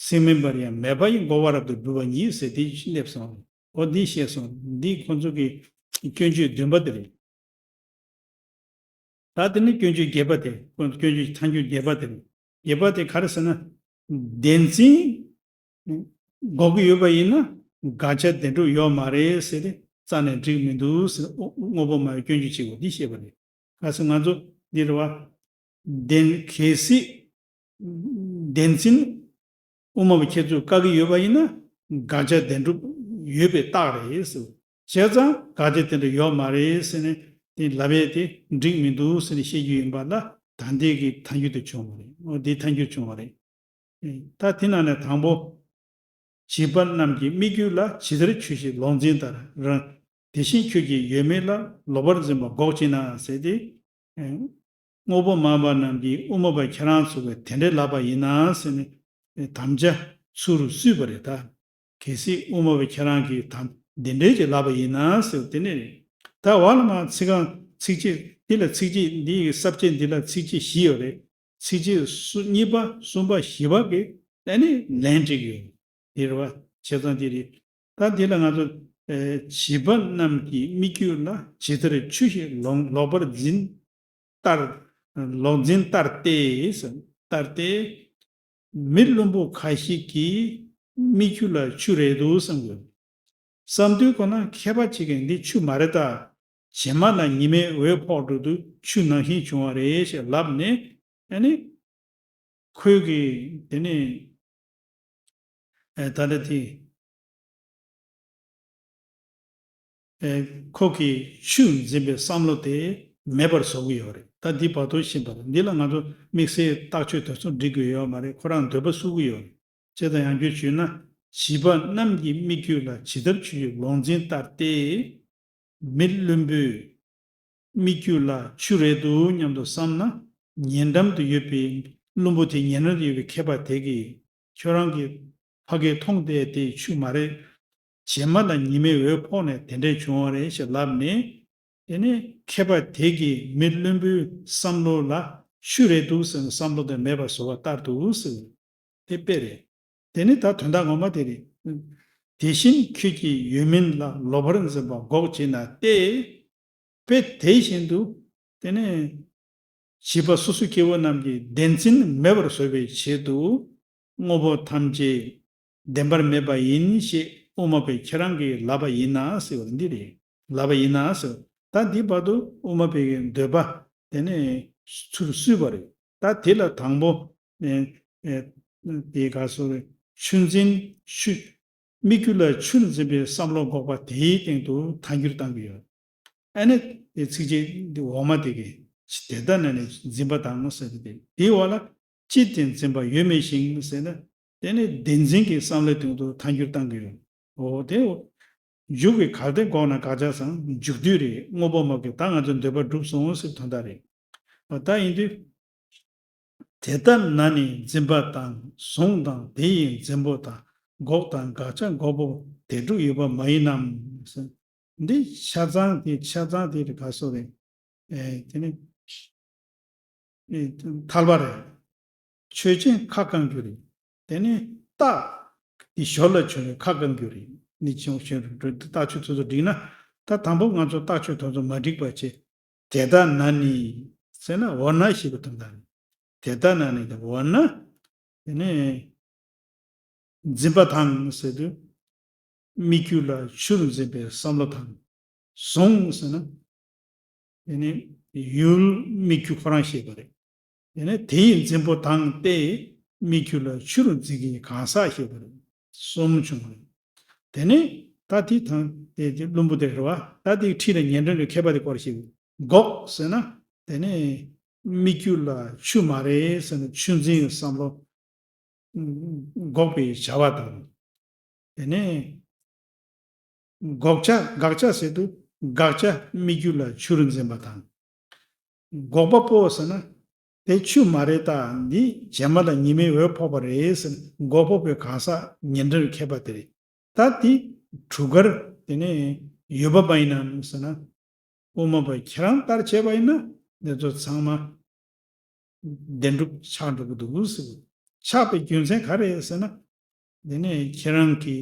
ཚིག་མེད་པར་ཡང་མེད་པ་ཡི། འགོག་པ་རབ་ཏུ་སྒྲུབ་པ་ཉིད་ཟེར་དེ་སླེབས་སོང་། འོ་འདི་བཤད་སོང་། འདི་ཁོང་ཚོ་གི་སྐྱོན་བརྗོད་བདུན་པ་དེ་རེད། ད་དེ་ནི་སྐྱོན་བརྗོད་བརྒྱད་པ་དེ། སྐྱོན་བརྗོད་ཐལ་འགྱུར་བརྒྱད་པ་དེ་རེད། བརྒྱད་པ་དེ་ག་རེ་ཟེར་ན། བདེན་འཛིན་འགོག་གི་ཡོད་པ་ཡིན་ན། དགག་བྱ་བདེན་གྲུབ་ཡོད་མ་རེད་ཟེར་ཏེ་རྩ་ནས་འགྲིག་མི་འདུག་ཟེར། དངོས་པོ་སྨྲ་བའི་སྐྱོན་བརྗོད་བྱེད་དགོས་འདི་བཤད་པ་རེད། གལ་སྲིད་ང་ཚོ་འདི་རེད་བ། བདེན་གལ་སྲིད་བདེན་འཛིན་དབུ་མ་པ་ཁྱེད་ཚོས་བཀག་གི་ཡོད་པ་ཡིན་ན། དགག་བྱ་བདེན་གྲུབ་ཡོད་པའི་རྟགས་རེད་ཟེར། བྱས་ཙང་དགག་བྱ་དེ་འདྲ་ཡོད་མ་རེད་ཟེར་ནས་དེ་ལབ་ཡས་དེ་འགྲིག་མི་འདུག་ཟེར་ནས་བཤད་རྒྱུ་ཡིན་པ་ལ། ད་ལྟའི་གི་ཐལ་འགྱུར་དེ་བྱུང་བ་རེད། འོ་དེ་ཐལ་འགྱུར་བྱུང་བ་རེད། ད་དེ་ནང་ནས་དང་པོ། བྱིས་པ་རྣམས་ཀྱི་སྨིག་རྒྱུ་ལ། ཇི་ལྟར་ཆོས་ཤིག་ལོག་འཛིན་ལྟར། རང་དེ་བཞིན་ཁྱོད་ཀྱི་ཡོད་མེད་ལ། ལོག་པར་འཛིན་པ་འགོག་བྱེད་ན་ཟེར་ཏེ། དངོས་པོ་མ་པ་རྣམས་ཀྱིས་དབུ་མ་པ་ཁྱེད་རང་ཚོ་གིས་དེ་འདྲའི་ལབ་པ་ཡིན་ན་ཟེར་ནས་དམ་བཅའ་ཚུར་གསུས་པ་རེད་ད། གལ་སྲིད་དབུ་མ་པ་ཁྱེད་རང་གིས་དམ་འདི་འདྲའི་ཅིག་ལབ་པ་ཡིན་ན་ཟེར་དེ་ནས་རེད། ད་བར་ལ་མ་ཚིག་རྐང་ཚིགས་བཅད་འདི་ལ་ཚིགས་བཅད་འདི་ཡི་ས་བཅད་འདི་ལ་ཚིགས་བཅད་བཞི་ཡོད་རེད། ཚིགས་བཅད་སུ་གཉིས་པ་གསུམ་པ་བཞི་པ་གི་ཨ་ནི་ལན་འགྲིག་ཡོད། དེ་རེད་བ། བྱས་ཙང་དེ་རེད། ད་འདི་ལ་ང་ཚོ་ཨེ་བྱིས་པ་རྣམས་ཀྱི་མིག་རྒྱུད་ལ་ཇི་ལྟར་ཆུ་ཞིག་ལོག་ལོག་པར་འཛིན་ལྟར། ལོག་འཛིན་ལྟར་ཏེ། ལྟར་ཏེ། མི་བླུན་པོ་ཁ་ཤས་ཀྱིས་མིག་རྒྱུད་ལ་ཆུ་རེག་འདུག་བསམ་དགོས། བསམ་དུས་ཁོ་ན་མཁས་པ་གཅིག་གིས་འདི་ཆུ་མ་རེད་ད། བྱེ་མ་ལ་ཉི་མའི་འོད་ཕོག་འགྲོ་དུས་ཆུ་ནང་བཞིན་བྱུང་བ་རེད་ཞེས་ལབ་ནས་ཨ་ནི། ཁོས་ཀྱིས་དེ་ནས་ཨེ་ད་ལྟ་དེ་ཨེ་ཁོ་གིས་ཆུ་འཛིན་པའི་བསམ་བློ་དེ་མེད་པར་བཟོ་གི་ཡོད་རེད། ད་འདི་བར་དོ་ཤེས་པ་རེད། འདི་ལ་ང་ཚོ་དམིགས་བསལ་རྟགས་ཆོས་དོན་གསུམ་འགྲིག་གི་ཡོད་མ་རེད། ཁོ་རང་འདོད་པ་གསུག་གི་ཡོད་རེད། བྱས་ཙང་ཡང་བསྐྱར་ཞུས་ན། བྱིས་པ་རྣམས་ཀྱི་མིག་རྒྱུད་ལ་ཇི་ལྟར་ཆུ་ཞིག་ལོག་འཛིན་ལྟར་ཏེ། མི་བླུན་པོས་མིག་རྒྱུད་ལ་ཆུ་རེག་འདུག་སྙམ་དུ་བསམ་ན། ཉེ་འགྲམ་དུ་ཡོད་པའི་བླུན་པོ་དེ། ཉེ་འགྲམ་དུ་ཡོད་པའི་མཁས་པ་དེ་གིས་ཁྱོད་རང་གིས་ཕ་གིར་མཐོང་བསྡད་དེ་ཆུ་མ་རེད། བྱེ་མ་ལ་ཉི་མའི་འོད་ཕོག་ནས་དེ་འདྲས་བྱུང་བ་རེད་ཞེས་ལབ་ནས། དེ་ནས་མཁས་པ་དེ་གིས་མི་བླུན་པོའི་བསམ་བློ་ལ་ཆུ་རེག་འདུག་ཟེར་བའི་བསམ་བློ་དེ་མེད་པར་བཟོ་བ་ལྟར་དུ་ཟེར། དེ་དཔེ་རེད། དེ་ནི་ད་དོན་དག་ངོ་མ་དེ་རེད། དེ་བཞིན་ཁྱོད་ཀྱིས་ཡོད་མིན་ལ་ལོག་པར་འཛིན་པ་འགོག་བྱེད་ན་སྟེ། དཔེ་དེ་བཞིན་དུ། དེ་ནས་བྱིས་པ་སོ་སོ་སྐྱེ་བོ་རྣམས་ཀྱི་བདེན་འཛིན་མེད་པར་བཟོ་བའི་ཆེད་དུ། དངོས་པོ་ཐམས་ཅད་བདེན་པར་མེད་པ་ཡིན་ཞེས་དབུ་མ་པས་ཁྱེད་རང་གིས་ལབ་པ་ཡིན་ན་ཟེར་བ་འདི་རེད། ལབ་པ་ཡིན་ན་ཟེར། ད་འདི་བར་དུ་དབུ་མ་པའི་འདོད་པ་དེ་ནས་ཚུར་གསུས་པ་རེད། ད་དེ་ལ་དང་པོ། ཨེ་ཨེ་དེ་ག་སོ་རེད། ཆུ་འཛིན་ཆུ། མིག་རྒྱུད་ལ་ཆུར་འཛིན་པའི་བསམ་བློ་འགོག་པ་དེའི་སྟེང་དུ་ཐལ་འགྱུར་བཏང་གི་ཡོད། ཨ་ནི་དེ་ཚིགས་བཅད་འདི་འོག་མ་དེ་གི། དེ་ལྟ་ན་ནི་འཛིན་པ་དང་ཟེར་ཏེ། དེའི་འོག་ལ་ཅི་སྟེ་འཛིན་པ་ཡོད་མེད་ཞིང་ཟེར་ན། དེ་ནི་བདེན་འཛིན་གྱི་བསམ་བློའི་སྟེང་དུ་ཐལ་འགྱུར་བཏང་གི་ཡོད། འོ་དེ་འོ། མཇུག་གི་གལ་ཏེ་འགོག་ན་དགག་བྱ་བཟང་། མཇུག་བསྡུས་རེད། དངོས་པོ་མ་གི་ད་ང་ཚོ་འདོད་པ་འགྲུབ་སོང་ཟེར་དོན་དག་རེད། འོ་ད་ཡིན་དུས། དེ་ལྟ་ན་ནི་འཛིན་པ་དང་གཟུང་དང་དེ་ཡི་འཛིན་པོ་དང་འགོག་དང་དགག་བྱ་འགོག་པོ་དེ་དྲུག་ཡོད་པ་མ་ཡིན་ནམ། འདི་ཆ་ཚང་དེ་ཆ་ཚང་དེ་རེད་ག་སོ་རེད། ཨེ་དེ་ནི་ཨེ་ཐལ་བ་རེད། ཆོས་ཅན་ཁ་བསྐང་རྒྱུ་རེད། དེ་ནི་རྟགས་དེ་ཞོར་ལ་བྱུང་བའི་ཁ་བསྐང་རྒྱུ་རེད། ནི་བྱུང་བྱུང་རྟགས་ཆོས་དེ་ཚོ་འགྲིག་ན། ད་དང་པོ་ང་ཚོ་རྟགས་ཆོས་དེ་ཚོ་མ་འགྲིག་པ་བྱེད། དེ་ལྟ་ན་ནི་ཟེར་ན་འོ་ན་ཞེས་པའི་དོན་དག་རེད། དེ་ལྟ་ན་ནི་འོ་ན། དེ་ནས་འཛིན་པ་དང་ཟེར་དུས། མིག་རྒྱུད་ལ་ཆུར་འཛིན་པའི་བསམ་བློ་དང་། གཟུང་ཟེར་ན། དེ་ནི་ཡུལ་མིག་རྒྱུད་ཁོ་རང་ཤེས་པ་རེད། དེ་ནས་དེ་ཡི་འཛིན་པོ་དང་སྟེ། མིག་རྒྱུད་ལ་ཆུར་འཛིན་གྱི་གང་ཟག་ཤེས་པ་རེད། གསུམ་བྱུང་བ་རེད། དེ་ནས་ད་དེ་དང་དེ་དེ་བླུན་པོ་དེ་རེད་བ། ད་དེའི་འཁྲིས་ལ་ཉེ་འབྲེལ་ལ་མཁས་པ་དེ་སྐོར་ཞིག་འགོག་ཟེར་ན། དེ་ནས་མིག་རྒྱུད་ལ་ཆུ་མ་རེད་ཟེར་ན་ཆུ་འཛིན་གྱི་བསམ་བློ་འགོག་པའི་བྱ་བ་དང་། དེ་ནས་འགོག་བྱ་དགག་བྱ་ཟེར་དུས་དགག་བྱ་མིག་རྒྱུད་ལ་ཆུར་འཛིན་པ་དང་། འགོག་པ་པོ་ཟེར་ན། དེ་ཆུ་མ་རེད་ད། འདི་བྱེ་མ་ལ་ཉི་མའི་འོད་ཕོག་པ་རེད་ཟེར་ན་འགོག་པ་པོའི་གང་ཟག་ཉེ་འབྲེལ་མཁས་པ་དེ་རེད། ད་དེ་གྲུ་ཁར་དེ་ནས་ཡོད་པ་མ་ཡིན་ནམ་ཟེར་ན། དབུ་མ་པ་ཁྱེད་རང་ལྟར་བྱས་པ་ཡིན་ན་འདི་ཚོ་ཚང་མ་བདེན་གྲུབ་ཆགས་འགྲོ་གི་འདུག་ཟེར། ཆགས་པའི་རྒྱུ་མཚན་ག་རེ་ཟེར་ན། དེ་ནས་ཁྱེད་རང་གི་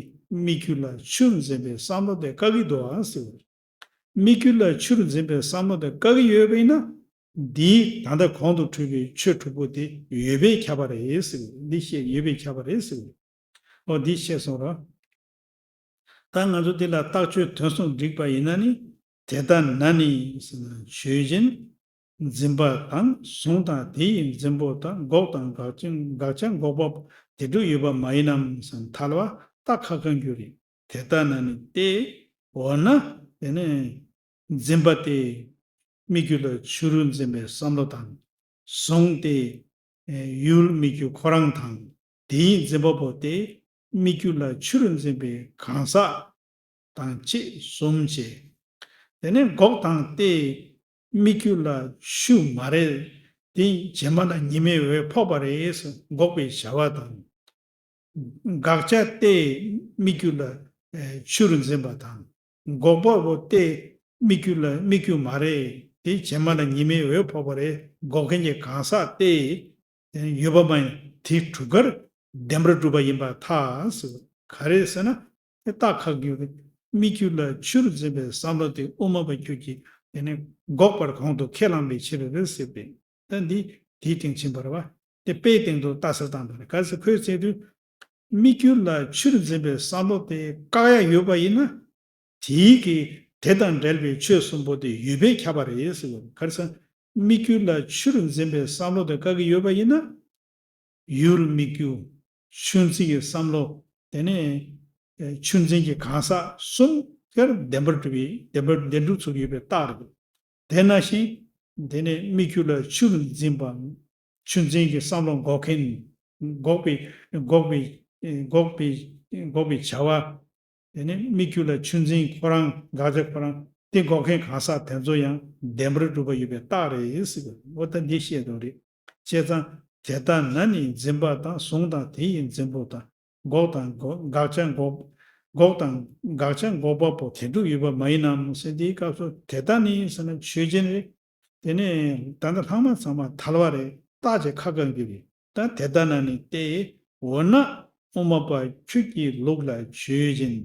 མིག་རྒྱུད་ལ་ཆུ་འཛིན་པའི་བསམ་བློ་དེ་བཀག་གི་འདུག་ཨ་ཟེར། མིག་རྒྱུད་ལ་ཆུར་འཛིན་པའི་བསམ་བློ་དེ་བཀག་གི་ཡོད་པ་ཡིན་ན། འདིའི་ད་ལྟ་གོང་དུ་འཁྲུལ་པའི་ཆོས་དྲུག་པོ་དེ་ཡོད་པས་ཁྱབ་པ་རེད་ཟེར། འདི་བཤད་ཡོད་པས་ཁྱབ་པ་རེད་ཟེར། འོ་འདི་བཤད་སོང་ར། ད་ང་ཚོ་འདི་ལ་རྟགས་ཆོས་དོན་གསུམ་འགྲིག་པ་ཡིན་ན་ནི། དེ་ལྟ་ན་ནི་ཟེར་ན་ཆོས་ཅན། འཛིན་པ་དང་གཟུང་དང་དེ་ཡི་འཛིན་པོ་དང་འགོག་དང་དགག་ཅིང་དགག་བྱ་འགོག་པ་དེ་དྲུག་ཡོད་པ་མ་ཡིན་ནམ་ཟེར་ན་ཐལ་བ་རྟགས་ཁ་བསྐང་རྒྱུ་རེད། དེ་ལྟ་ན་ནི་སྟེ། འོ་ན་དེ་ནས་འཛིན་པ་སྟེ། མིག་རྒྱུད་ལ་ཆུ་རུ་འཛིན་པའི་བསམ་བློ་དང་། གཟུང་སྟེ། ཡུལ་མིག་རྒྱུད་ཁོ་རང་དང་། དེའི་འཛིན་པ་པོ་སྟེ། མིག་རྒྱུད་ལ་ཆུ་རུ་འཛིན་པའི་གང་ཟག་དང་བཅས་གསུམ་བྱས། དེ་ནས་འགོག་དང་སྟེ། མིག་རྒྱུད་ལ་ཆུ་མ་རེད། དེ་བྱེ་མ་ལ་ཉི་མའི་འོད་ཕོག་པ་རེད། འགོག་པའི་བྱ་བ་དང་། དགག་བྱ་སྟེ་དམིགས་རྒྱུ་ལ་ཆུར་འཛིན་པ་དང་། འགོག་པ་པོ་སྟེ་དམིགས་རྒྱུ་ལ་དམིགས་རྒྱུ་མ་རེད། དེ་བྱེ་མ་ལ་ཉི་མའི་འོད་ཕོག་པ་རེད། འགོག་མཁན་གྱི་གང་ཟག་སྟེ་ཡོད་པ་མ་ཡིན། དེ་དྲུག་ཀར་བདེན་པར་གྲུབ་པ་ཡིན་པར་ཐལ་ཟེར། ག་རེ་ཟེར་ན། དེ་རྟགས་ཁ་གྱུར་རེད། དམིགས་རྒྱུ་ལ་ཆུར་འཛིན་པའི་བསམ་བློ་དེ་དབུ་མ་པ་ཁྱོད་ཀྱིས་དེ་ནི་འགོག་པར་གོང་དུ་ཁས་བླངས་པའི་ཕྱིར་རེད་ཟེར་བས། ད་འདི་དེའི་སྟེང་ཕྱིན་པ་རེད་བ། དེ་དཔེའི་སྟེང་དུ་རྟགས་གསལ་བཏང་པ་རེད། ག་ཟེར་ཁོས་ཟེར་དུས། དམིགས་རྒྱུ་ལ་ཆུར་འཛིན་པའི་བསམ་བློ་དེ་བཀག་ཡ་ཡོད་པ་ཡིན་ན། དེའི་གི་དེ་དང་འབྲེལ་བའི་ཆོས་གསུམ་པོ་དེ་ཡོད་པས་ཁྱབ་པ་རེད་ཟེར་བ། ག་རེ་ཟེར། དམིགས་རྒྱུ་ལ་ཆུར་འཛིན་པའི་བསམ་བློ་དེ་བཀག་གི་ཡོད་པ་ཡིན་ན། ཡུལ་དམིགས་རྒྱུ། ཆུར་འཛིན་གྱི་བསམ་བློ། དེ་ནས་ཆུར་འཛིན་གྱི་གང་ཟག་གསུམ་ཀར་བདེན་པར་གྲུབ་པའི་བདེན་པར་བདེན་གྲུབ་ཚུགས་ཡོད་པའི་རྟགས་རེད། དེ་ནང་བཞིན། དེ་ནས་དམིགས་རྒྱུ་ལ་ཆུར་འཛིན་པ། ཆུར་འཛིན་གྱི་བསམ་བློ་འགོག་མཁན། འགོག་པའི་འགོག་པའི་འགོག་པའི་འགོག་པའི་བྱ་བ། དེ་ནས་དམིགས་རྒྱུ་ལ་ཆུར་འཛིན་ཁོ་རང་དགག་བྱ་ཁོ་རང་དེ་འགོག་མཁན་གང་ཟག་དེ་ཚོ་ཡང་བདེན་པར་གྲུབ་པ་ཡོད་པའི་རྟགས་རེད་ཟེར་གི། འོ་ད་འདི་བཤད་དོ་རེད། བྱས་ཙང་དེ་ལྟ་ན་ནི་འཛིན་པ་དང་གཟུང་དང་དེ་ཡི་འཛིན་པོ་དང་། འགོག་དང་འགོག་དགག་བྱ་འགོག་འགོག་དང་དགག་བྱ་འགོག་པ་པོ་དེ་དྲུག་ཡོད་པ་མ་ཡིན་ནམ་ཟེར། དེའི་སྐབས་སུ་དེ་ལྟ་ནི་ཟེར་ན་ཆོས་ཅན་རེད། དེ་ནས་ད་ལྟ་ལྷག་མ་ཚང་མ་ཐལ་བ་རེད། རྟགས་ཀྱི་ཁ་བཀག་རྒྱུ་རེད། ད་དེ་ལྟ་ན་ནི་སྟེ། འོ་ན་དབུ་མ་པ་ཁྱོད་ཀྱི་ལུགས་ལ་ཆོས་ཅན།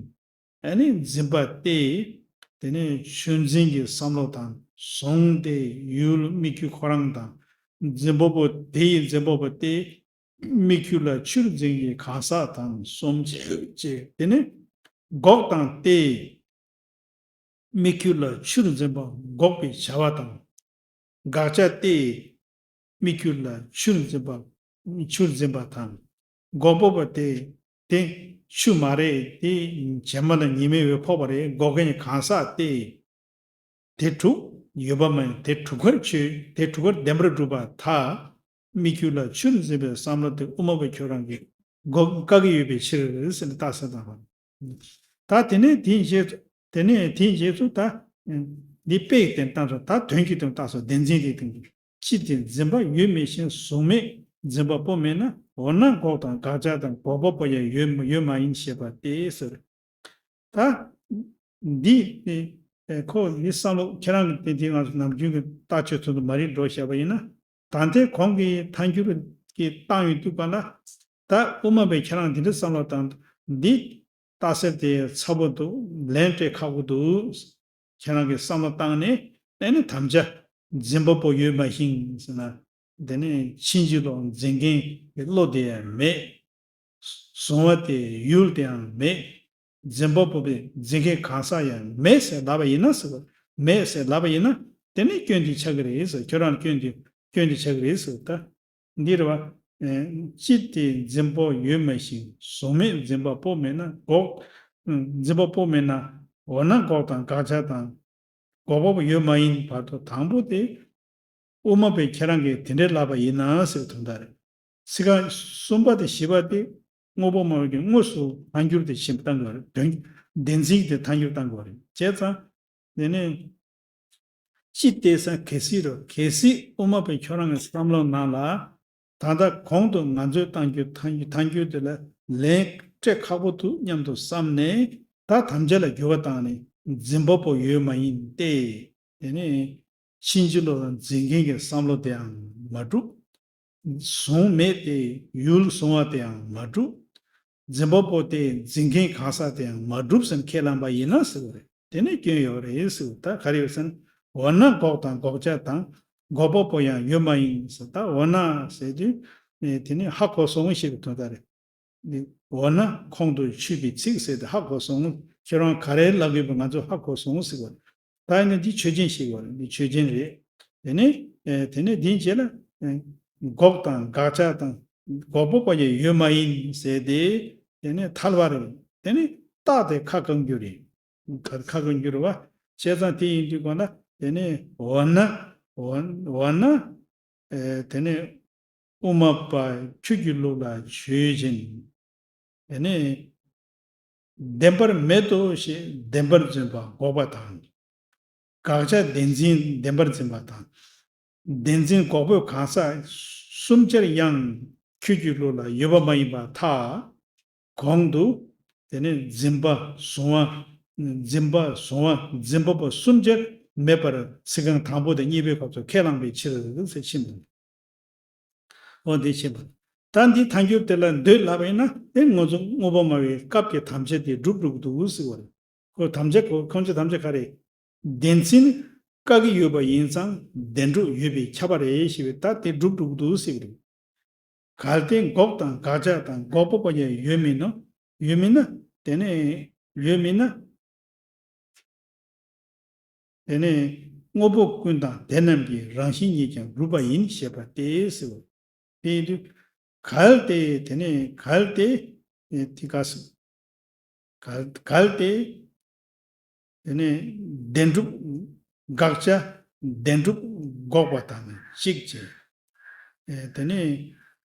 ཨ་ནི་འཛིན་པ་སྟེ། དེ་ནས་ཆུར་འཛིན་གྱི་བསམ་བློ་དང་གཟུང་སྟེ་ཡུལ་དམིགས་རྒྱུ་ཁོ་རང་དང་། འཛིན་པ་པོ་དེ་ཡི་འཛིན་པ་པོ་སྟེ། དམིགས་རྒྱུ་ལ་ཆུར་འཛིན་གྱི་གང་ཟག་དང་གསུམ་བྱས། དེ་ནས་འགོག་དང་སྟེ། དམིགས་རྒྱུ་ལ་ཆུར་འཛིན་པ་འགོག་པའི་བྱ་བ་དང་། དགག་བྱ་སྟེ། དམིགས་རྒྱུ་ལ་ཆུར་འཛིན་པ། ཆུར་འཛིན་པ་དང་། འགོག་པ་པོ་དེ། དེ་ཆུ་མ་རེད། དེ་བྱེ་མ་ལ་ཉི་མའི་འོད་ཕོག་པ་རེད། འགོག་མཁན་གྱི་གང་ཟག་སྟེ། དེ་དྲུག་ཡོད་པ་མ་ཡིན། དེ་དྲུག་ཀར་ཆོས། དེ་དྲུག་ཀར་བདེན་པར་གྲུབ་པར་ཐལ། དམིགས་རྒྱུ་ལ་ཆུར་འཛིན་པའི་བསམ་བློ་དེ་དབུ་མ་པ་ཁྱོད་རང་གིས་འགོག་བཀག་གི་ཡོད་པའི་ཕྱིར་ཟེར་ནས་རྟགས་གསལ་བཏང་བ། ད་དེ་ནས་དེའི་རྗེས་སུ། དེ་ནས་དེའི་རྗེས་སུ་ད། འདི་དཔེ་ཡི་སྟེང་བཏང་སོང་། ད་དོན་གྱི་སྟེང་བཏང་སོང་། བདེན་འཛིན་གྱི་སྟེང་དུ། ཅི་སྟེ་འཛིན་པ་ཡོད་མི་ཤེས་གཟུགས་མེད་འཛིན་པ་པོ་མེད་ན། འོ་ན་འགོག་དང་དགག་བྱ་དང་འགོག་པ་པོ་ཡང་ཡོད་ཡོད་མ་ཡིན་ཞེས་པ་སྟེ་ཟེར། ད་འདི་ཨེ་ཁོ་འདི་བསམ་བློ་ཁྱེད་རང་གི་དེ་དེ་ང་ཚོ་ནམ་རྒྱུན་གྱི་ལྟ་སྤྱོད་ཚོ་དུ་མ་རིག་འགྲོ་བཞག་པ་ཡིན་ན། ད་ལྟའི་གོང་གི་ཐལ་འགྱུར་གྱི་བཏང་ཡོད་དུས་ག་ལ། ད་དབུ་མ་པས་ཁྱེད་རང་འདི་འདྲ་བསམ་བློ་བཏང་འདི། རྟགས་གསལ་དེ་ཚ་པོ་འདུག་ལན་སྤྲད་ཁག་པོ་འདུག་ཁྱེད་རང་གིས་བསམ་བློ་བཏང་ནས་ཨ་ནི་དམ་བཅའ་འཛིན་པ་པོ་ཡོད་མ་ཤེས་ཟེར་ན། དེ་ནས་ཕྱིན་ཅི་ལོག་འཛིན་མཁན་གྱི་བློ་དེ་ཡང་མེད། གཟུང་བ་དེ་ཡུལ་དེའང་མེད། འཛིན་པ་པོ་པའི་འཛིན་མཁན་གང་ཟག་ཡང་མེད་ཟེར་ལབ་པ་ཡིན་ན་ཟེར་བ། མེད་ཟེར་ལབ་པ་ཡིན་ན་དེ་ནི་སྐྱོན་དེ་ཆགས་ཀྱི་རེད་ཟེར། ཁྱོད་རང་སྐྱོན་དེ་སྐྱོན་དེ་ཆགས་ཀྱི་རེད་ཟེར། ད་འདི་རེད་བ། ཨེ་ཅི་སྟེ་འཛིན་པ་ཡོད་མ་ཤེས་གཟུགས་མེད་འཛིན་པ་པོ་མེད་ན་འགོག་ཨ་འཛིན་པ་པོ་མེད་ན། འོ་ན་འགོག་དང་དགག་བྱ་དང་འགོག་པ་པོ་ཡོད་མ་ཡིན་བར་དུ། དང་པོ་དེ་དབུ་མ་པས་ཁྱེད་རང་གིས་དེ་འདྲའི་ལབ་པ་ཡིན་ན་ཟེར་བའི་དོན་དག་རེད། ཚིག་རྐང་གསུམ་པ་དེ་བཞི་པ་དེ་དངོས་པོ་སྨྲ་བ་གིས་དངོས་སུ་ཐལ་འགྱུར་དེ་ཕྱིན་བཏང་དགོས་རེད། དོན་བདེན་འཛིན་དེ་ཐལ་འགྱུར་བཏང་དགོས་རེད། བྱས་ཙང་དེ་ནས་ཅི་སྟེ་ཟེར་གལ་སྲིད་རོ། གལ་སྲིད་དབུ་མ་པས་ཁྱོད་རང་གི་བསམ་བློ་ནང་ལ་ད་ལྟ་གོང་དུ་ང་ཚོས་བཏང་རྒྱུ་ཐལ་འགྱུར་ཐལ་འགྱུར་དེ་ལ་ལན་སྤྲད་ཁག་པོ་འདུག་སྙམ་དུ་བསམ་ནས། ད་དམ་བཅའ་ལ་འགྱུར་བ་བཏང་ནས་འཛིན་པ་པོ་ཡོད་མ་ཡིན་ཏེ། དེ་ནས་ཕྱིན་ཅི་ལོག་ལ་འཛིན་མཁན་གྱི་བསམ་བློ་དེའང་མ་གྲུབ། གཟུགས་མེད་དེ་ཡུལ་གཟུང་བ་དེའང་མ་གྲུབ། འཛིན་པ་པོ་དེ་འཛིན་མཁན་གང་ཟག་དེའང་མ་གྲུབ་ཟེར་ཁས་བླངས་པ་ཡིན་ན་ཟེར་བ་རེད། དེ་ནས་སྐྱོན་ཡོད་རེད་ཟེར། ད་ག་རེ་ཡོད་ཟེར་ན། འོ་ན་འགོག་དང་འགོག་བྱ་དང་འགོག་པ་པོ་ཡང་ཡོད་མ་ཡིན་ཟེར། ད་འོ་ན་ཟེར་དུས་དེ་ནས་ཧ་གོ་སོང་ཞེས་པའི་དོན་དག་རེད། འོ་ན་ཁོང་དུ་ཆུད་པའི་ཚིག་ཟེར་ཏེ་ཧ་གོ་སོང་། ཁྱེད་རང་ག་རེ་ལབ་དགོས་པ་ང་ཚོ་ཧ་གོ་སོང་ཟེར་བ། ད་ཡིན་ན་འདི་ཆོས་ཅན་ཞིག་ཡོད་རེད། འདི་ཆོས་ཅན་རེད། དེ་ནས་ཨེ་དེ་ནས་འདིའི་རྗེས་ལ་ཨེ་འགོག་དང་དགག་བྱ་དང་འགོག་པ་པོ་ཡང་ཡོད་མ་ཡིན་ཟེར་ཏེ། དེ་ནས་ཐལ་བ་རེད། དེ་ནས་རྟགས་དེ་ཁ་བཀག་རྒྱུ་རེད། ཁ་ཁ་བཀག་རྒྱུ་རེད་བ། བྱས་ཙང་དེ་ཡིན་དུས་གང་ལ་དེ་ནས་འོ་ན་འོ་འོ་ན། ཨེ་དེ་ནས་དབུ་མ་པ་ཁྱོད་ཀྱི་ལུགས་ལ་ཆོས་ཅན། དེ་ནས་བདེན་པར་མེད་དོ་ཞེས་བདེན་པར་འཛིན་པ་འགོག་པ་དང་། དགག་བྱ་བདེན་འཛིན་བདེན་པར་འཛིན་པ་དང་ བདེན་འཛིན་འགོག་པོས་གང་ཟག་གསུམ་ཆར་ཡང་ཁྱོད་ཀྱི་ལུགས་ལ་ཡོད་པ་མ་ཡིན་པར་ཐལ། གོང་དུ་དེ་ནས་འཛིན་པ་གཟུང་བ། འཛིན་པ་གཟུང་བ་འཛིན་པ་པོ་གསུམ་ཆར་མེད་པར་ཚིག་རྐང་དང་པོ་དང་གཉིས་པའི་སྐབས་སུ་ཁས་བླངས་པའི་ཕྱིར་ཟེར་ཕྱིན་པ། འོ་འདི་ཕྱིན་པ། ད་འདི་ཐལ་འགྱུར་དེ་ལ་འདོད་ལབ་པ་ཡིན་ན་དེ་ང་ཚོ་དངོས་པོ་སྨྲ་བའི་སྐབས་ཀྱི་དམ་བཅའ་དེ་གྲུབ་འགྲོ་གི་འདུག་ཟེར་བ་རེད། ཁོ་དམ་བཅའ་ཁོ་ཁོང་ཚོའི་དམ་བཅའ་ག་རེ། བདེན་འཛིན་བཀག་གི་ཡོད་པ་ཡིན་ཙང་བདེན་གྲུབ་ཡོད་པས་ཁྱབ་པ་རེད་ཞེས་པས་ད་དེ་གྲུབ་འགྲོ་གི་འདུག་ཟེར་བ་རེད། གལ་ཏེ་འགོག་དང་དགག་བྱ་དང་འགོག་པ་པོ་ཡང་ཡོད་མིན་ནོ། ཡོད་མིན་ན། དེ་ནས་ཡོད་མིན་ན། དེ་ནས་དངོས་པོ་ཀུན་དང་དེ་རྣམས་ཀྱི་རང་བཞིན་ཉིད་ཀྱང་གྲུབ་པ་ཡིན་ཞེས་པ་སྟེ་ཟེར་བ། དེ་ཡིན་དུས། གལ་ཏེ་དེ་ནས་གལ་ཏེ། དེ་ག་ཟེར། གལ་གལ་ཏེ། དེ་ནས་བདེན་གྲུབ་དགག་བྱ་བདེན་གྲུབ་འགོག་པ་དང་གཅིག་བྱས། དེ་ནས་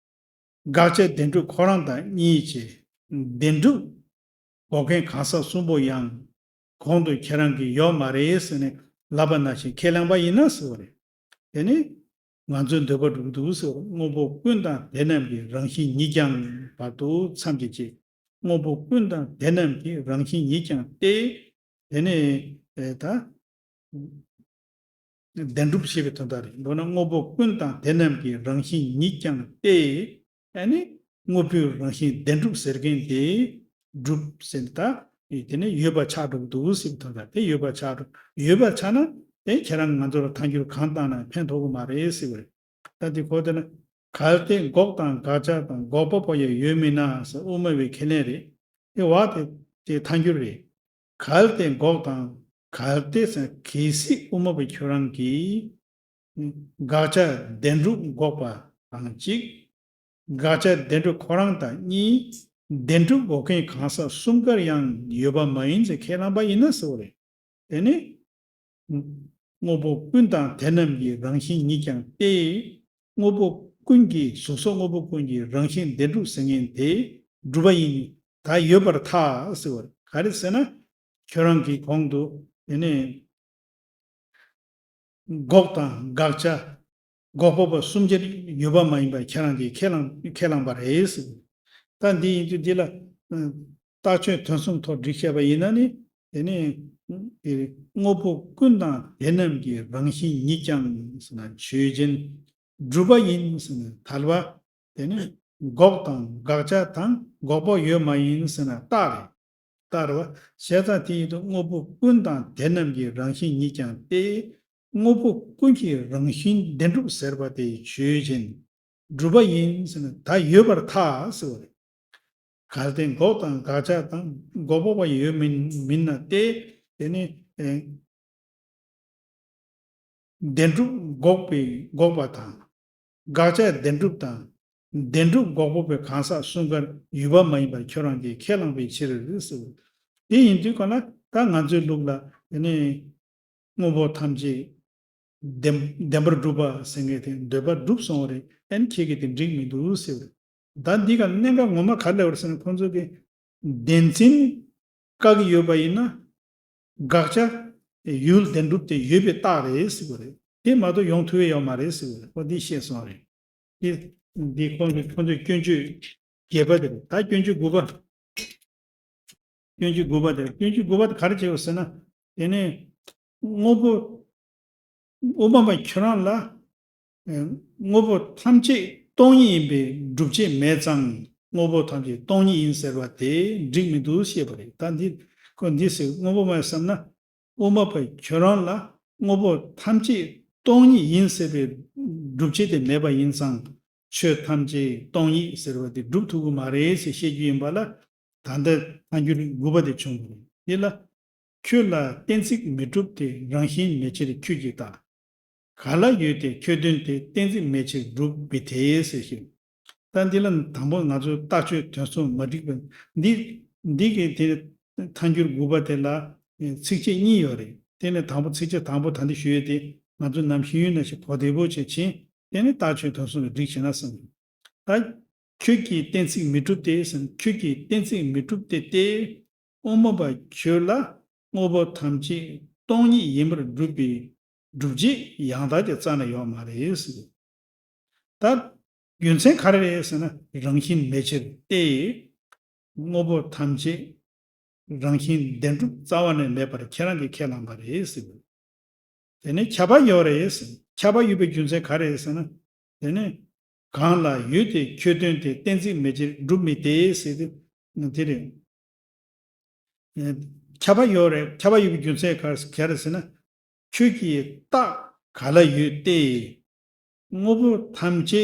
དགག་བྱ་བདེན་གྲུབ་ཁོ་རང་དང་གཉིས་བྱས། བདེན་གྲུབ་འགོག་མཁན་གང་ཟག་གསུམ་པོ་ཡང་གོང་དུ་ཁྱེད་རང་གིས་ཡོད་མ་རེད་ཟེར་ནས་ལབ་པ་ནང་བཞིན་ཁས་བླངས་པ་ཡིན་ན་ཟེར་བ་རེད། དེ་ནི་ང་ཚོའི་འདོད་པ་འགྲུབ་འདུག་ཟེར་བ། དངོས་པོ་ཀུན་དང་དེ་རྣམས་ཀྱི་རང་བཞིན་ཉིད་ཀྱང་བར་དུ་མཚམས་ཀྱི་བཅད། དངོས་པོ་ཀུན་དང་དེ་རྣམས་ཀྱི་རང་བཞིན་ཉིད་ཀྱང་སྟེ། དེ་ནི་ད་བདེན་གྲུབ་ཞེས་པའི་དོན་དག་རེད། མདོར་ན་དངོས་པོ་ཀུན་དང་དེ་རྣམས་ཀྱི་རང་བཞིན་ཉིད་ཀྱང་སྟེ། ཨ་ནི་དངོས་པོའི་རང་བཞིན་བདེན་གྲུབ་ཟེར་མཁན་དེ་གྲུབ་ཟེར་ད། དེ་ནི་ཡོད་པ་ཆགས་འགྲོ་གི་འདུག་ཟེར་བའི་དོན་དག་དེ་ཡོད་པ་ཆགས་འགྲོ། ཡོད་པ་ཆགས་ན་དེ་ཁྱེད་རང་ང་ཚོ་ལ་ཐལ་འགྱུར་གང་བཏང་ན་ཕན་ཐོགས་ཀྱི་མ་རེད་ཟེར་བ་རེད། ད་དེ་གོ་དེ་ན་གལ་ཏེ་འགོག་དང་དགག་བྱ་དང་འགོག་པ་པོ་ཡང་ཡོད་མིན་ན་ཟེར་དབུ་མ་པའི་ཁས་ལེན་རེད། དེ་བ་དེ་དེ་ཐལ་འགྱུར་རེད། གལ་ཏེ་འགོག་དང་གལ་ཏེ་ཟེར་གལ་སྲིད་དབུ་མ་པ་ཁྱོད་རང་གིས་དགག་བྱ་བདེན་གྲུབ་འགོག་པ་དང་གཅིག་དགག་བྱ་བདེན་གྲུབ་ཁོ་རང་དང་གཉིས། བདེན་གྲུབ་འགོག་མཁན་གང་ཟག་གསུམ་ཀར་ཡང་ཡོད་པ་མ་ཡིན་ཟེར་ཁས་བླངས་པ་ཡིན་ན་ཟེར་བ་རེད། དེ་ནི། དངོས་པོ་ཀུན་དང་དེ་རྣམས་ཀྱི་རང་བཞིན་ཉིད་ཀྱང་སྟེ། དངོས་པོ་ཀུན་གྱི་གཟུགས་སོགས་དངོས་པོ་ཀུན་གྱི་རང་བཞིན་བདེན་གྲུབ་ཟེར་མཁན་དེ་གྲུབ་པ་ཡིན། ད་ཡོད་པར་ཐལ་ཟེར་བ་རེད། ག་རེ་ཟེར་ན། ཁྱོད་རང་གིས་གོང་དུ་དེ་ནས་འགོག་དང་དགག་བྱ་འགོག་པ་པོ་གསུམ་ཆར་ཡོད་པ་མ་ཡིན་པར་ཁྱེད་རང་གིས་ཁས་བླངས་ཁས་བླངས་པ་རེད་ཟེར། ད་འདི་ཡིན་དུས་འདི་ལ་ཨ་རྟགས་ཆོས་དོན་གསུམ་ཐོག་བསྒྲིགས་བྱས་པ་ཡིན་ན་ནི་དེ་ནི་དེ་དངོས་པོ་ཀུན་དང་དེ་རྣམས་ཀྱི་རང་བཞིན་ཉིད་ཀྱང་ཟེར་ན་ཆོས་ཅན། གྲུབ་པ་ཡིན་ཟེར་ན་ཐལ་བ། དེ་ནི་འགོག་དང་དགག་བྱ་དང་འགོག་པ་ཡོད་མ་ཡིན་ཟེར་ན་རྟགས་རེད། རྟགས་རེད་བ། བྱས་ཙང་དེ་ཡིན་དུས་དངོས་པོ་ཀུན་དང་དེ་རྣམས་ཀྱི་རང་བཞིན་ཉིད་ཀྱང་སྟེ། དངོས་པོ་ཀུན་གྱི་རང་བཞིན་བདེན་གྲུབ་ཟེར་བ་དེ་ཆོས་ཅན། གྲུབ་པ་ཡིན་ཟེར་ན་ད་ཡོད་པར་ཐལ་ཟེར་བ་རེད། གལ་ཏེ་འགོག་དང་དགག་བྱ་དང་འགོག་པ་པོ་ཡང་ཡོད་མིན་མིན་ན་སྟེ། དེ་ནི་ཨེ། བདེན་གྲུབ་འགོག་པའི་འགོག་པ་དང་། དགག་བྱ་བདེན་གྲུབ་དང་། བདེན་གྲུབ་འགོག་པ་པོའི་གང་ཟག་གསུམ་ཀར་ཡོད་པ་མ་ཡིན་པར་ཁྱོད་རང་གིས་ཁས་བླངས་པའི་ཕྱིར་ཟེར། དེ་ཡིན་དུས་ག་ལ་ད་ང་ཚོའི་ལུགས་ལ་དེ་ནི་དངོས་པོ་ཐམས་ཅད་བདེན་བདེན་པར་གྲུབ་པ་ཟེར་མཁན་དེ་འདོད་པ་གྲུབ་སོང་བ་རེད། ཨན་ཁྱེད་ཀྱིས་དེ་འགྲིག་མི་འདུག་ཟེར། ད་འདི་ག་གནད་འགག་ངོ་མ་ག་རེ་ལབ་པ་རེད་ཟེར་ན་ཁོང་ཚོ་གིས་བདེན་འཛིན་བཀག་གི་ཡོད་པ་ཡིན་ན། དགག་བྱ་ཡུལ་བདེན་གྲུབ་དེ་ཡོད་པའི་རྟགས་རེད་ཟེར་བ་རེད། དེ་མ་གཏོགས་ཡོང་ཐུབ་ཡ་ཡོད་མ་རེད་ཟེར་བ་རེད། ཁོ་འདི་བཤད་སོང་རེད། དེ་འདི་ཁོང་ཚོ་ཁོང་ཚོའི་སྐྱོན་བརྗོད་བརྒྱད་པ་དེ་རེད། ད་སྐྱོན་བརྗོད་དགུ་པ། སྐྱོན་བརྗོད་དགུ་པ་དེ་རེད། སྐྱོན་བརྗོད་དགུ་པ་དེ་ག་རེ་བྱས་ཡོད་ཟེར་ན། དེ་ནས་དངོས་པོ། དབུ་མ་པ་ཁྱོད་རང་ལ། དངོས་པོ་ཐམས་ཅད་སྟོང་ཉིད་ཡིན་པའི་སྒྲུབ་བྱེད་མེད་ཙང་དངོས་པོ་ཐམས་ཅད་སྟོང་ཉིད་ཡིན་ཟེར་བ་དེ་འགྲིག་མི་འདུག་ཞེས་པ་རེད། ད་འདི་ཁོ་འདི་ཟེར་དངོས་པོ་མ་བསམ་ན་དབུ་མ་པ་ཁྱོད་རང་ལ་དངོས་པོ་ཐམས་ཅད་སྟོང་ཉིད་ཡིན་ཟེར་བའི་སྒྲུབ་བྱེད་དེ་མེད་པ་ཡིན་ཙང་ཆོས་ཐམས་ཅད་སྟོང་ཉིད་ཟེར་བ་དེ་སྒྲུབ་ཐུབ་ཀྱི་མ་རེད་ཟེར་བཤད་རྒྱུ་ཡིན་པ་ལ། ད་ལྟ་ཐལ་འགྱུར་དགུ་པ་དེ་བྱུང་བ་རེད། འདི་ལ། ཁྱོད་ལ་གཏན་ཚིགས་མི་གྲུབ་སྟེ་རང་བཞིན་མེད་ཕྱིར་ཁྱོད་ཀྱི་རྟགས། ག་ལ་ཡོད་དེ་ཁྱོད་དོན་དེ་གཏན་ཚིགས་མེད་ཕྱིར་གྲུབ་བི་དེ་ཟེར་ཞིང་། ད་འདི་ལ་དང་པོ་ང་ཚོས་རྟགས་ཆོས་དོན་གསུམ་མ་འགྲིག་པ། འདི་འདི་གི་དེ་ཐལ་འགྱུར་དགུ་པ་དེ་ལ་ཚིགས་བཅད་གཉིས་ཡོད་རེད། དེ་ནས་དང་པོ་ཚིགས་བཅད་དང་པོ་ད་འདི་ཞུ་ཡས་དེ་ང་ཚོ་ནམ་ཞུ་ཡུལ་ནང་བཞིན་གོ་བདེ་པོ་བྱས་ཕྱིན། དེ་ནས་རྟགས་ཆོས་དོན་གསུམ་ལ་འགྲིག་བྱས་ན་བསམ། ད་ཁྱོད་ཀྱི་གཏན་ཚིགས་མི་གྲུབ་སྟེ་ཟེར་ན་ཁྱོད་ཀྱི་གཏན་ཚིགས་མི་གྲུབ་སྟེ་སྟེ། དབུ་མ་པ་ཁྱོད་ལ་དངོས་པོ་ཐམས་ཅད་སྟོང་ཉིད་ཡིན་པར་སྒྲུབ་པའི་ སྒྲུབ་བྱེད་ཡང་དག་ཅིག་རྩ་ནས་ཡོད་མ་རེད་ཟེར། ད་རྒྱུ་མཚན་ག་རེ་རེད་ཟེར་ན། རང་བཞིན་མེད་ཕྱིར་ཏེ། དངོས་པོ་ཐམས་ཅད་རང་བཞིན་བདེན་གྲུབ་རྩ་བ་ནས་མེད་པར་ཁྱེད་རང་གིས་ཁས་བླངས་པ་རེད་ཟེར། དེ་ནི་ཁྱབ་པ་ཡོད་རེད་ཟེར། ཁྱབ་པ་ཡོད་པའི་རྒྱུ་མཚན་ག་རེ་རེད་ཟེར་ན། དེ་ནི་གང་ལ་ཡོད་དེ་ཁྱོད་དོན་དེ་གཏན་ཚིགས་མེད་ཕྱིར་སྒྲུབ་མི་སྟེ་ཟེར་ཏེ། དེ་རེད། ཁྱབ་པ་ཡོད་རེད། ཁྱབ་པ་ཡོད་པའི་རྒྱུ་མཚན་ག་ག་རེ་ཟེར་ན། ཁྱོད་ཀྱི་རྟགས་ག་ལ་ཡོད་དེ། དངོས་པོ་ཐམས་ཅད་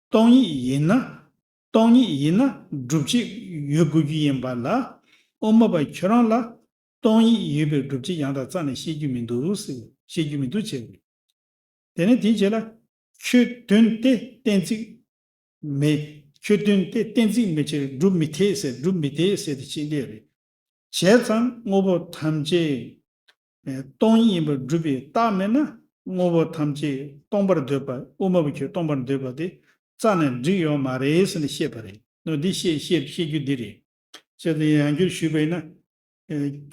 སྟོང་ཉིད་ཡིན་ན། སྟོང་ཉིད་ཡིན་ན་སྒྲུབ་བྱེད་ཡོད་དགོས་ཀྱི་ཡིན་པ་ལ། དབུ་མ་པ་ཁྱོད་རང་ལ་སྟོང་ཉིད་ཡོད་པའི་སྒྲུབ་བྱེད་ཡང་དག་རྩ་ནས་བཤད་རྒྱུ་མི་འདུག་ཟེར། བཤད་རྒྱུ་མི་འདུག་ཅེས། དེ་ནས་དེའི་རྗེས་ལ། ཁྱོད་དོན་དེ་གཏན་ཚིགས་མེད། ཁྱོད་དོན་དེ་གཏན་ཚིགས་མེད་ཕྱིར་སྒྲུབ་མི་འཐད་ཟེར། སྒྲུབ་མི་འཐད་ཟེར་ཏེ་ཅི་འདྲ་རེད། བྱས་ཙང་དངོས་པོ་ཐམས་ཅད་སྟོང་ཉིད་ཡིན་པར་སྒྲུབ་པའི་རྟགས་མེད་ན། དངོས་པོ་ཐམས་ཅད་སྟོང་པར་འདོད་པ། དབུ་མ་པ་ཁྱོད་སྟོང་པར་འདོད་པ་དེ་རྩ་ནས་འགྲིག་ཡོད་མ་རེད་ཟེར་ནས་བཤད་པ་རེད། ནོ་འདི་བཤད་བཤད་བཤད་རྒྱུ་འདི་རེད། བྱས་ཙང་ཡང་བསྐྱར་ཞུས་པ་ཡིན་ན།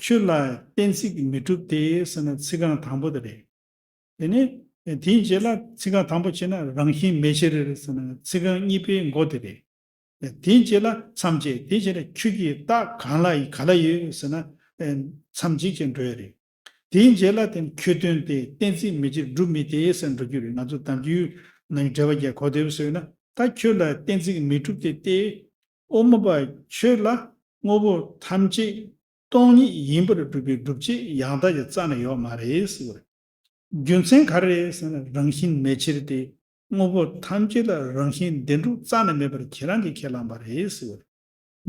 ཁྱོད་ལ་གཏན་ཚིགས་མི་གྲུབ་སྟེ་ཟེར་ན་ཚིག་རྐང་དང་པོ་དེ་རེད། དེ་ནས་དེའི་རྗེས་ལ་ཚིག་རྐང་དང་པོ་བྱས་ན་རང་བཞིན་མེད་ཕྱིར་ཟེར་ན་ཚིག་རྐང་གཉིས་པའི་མགོ་དེ་རེད། དེའི་རྗེས་ལ་མཚམས་བཅད། དེའི་རྗེས་ལ་ཁྱོད་ཀྱི་རྟགས་གང་ལ་ག་ལ་ཡོད་ཟེར་ན་མཚམས་གཅིག་ཅིག་འགྲོ་ཡ་རེད། དེའི་རྗེས་ལ་དེ་ཁྱོད་དོན་དེ་གཏན་ཚིགས་མེད་ཕྱིར་སྒྲུབ་མི་སྟེ་ཟེར་འགྲོ་རྒྱུ་རེད། ང་ཚོ་གཏམ་རྒྱུད་ནང་འགྲེལ་པ་རྒྱག་གོ་དེ་བཟོས་ན། ད་ཁྱོད་ལ་གཏན་ཚིགས་མི་གྲུབ་སྟེ་སྟེ། དབུ་མ་པ་ཁྱོད་ལ་དངོས་པོ་ཐམས་ཅད་སྟོང་ཉིད་ཡིན་པར་སྒྲུབ་པའི་སྒྲུབ་བྱེད་ཡང་དག་ཅིག་རྩ་ནས་ཡོད་མ་རེད་ཟེར་བ་རེད། རྒྱུ་མཚན་ག་རེ་རེད་ཟེར་ན་རང་བཞིན་མེད་ཕྱིར་ཏེ། དངོས་པོ་ཐམས་ཅད་ལ་རང་བཞིན་བདེན་གྲུབ་རྩ་ནས་མེད་པར་ཁྱེད་རང་གིས་ཁས་བླངས་པ་རེད་ཟེར་བ་རེད།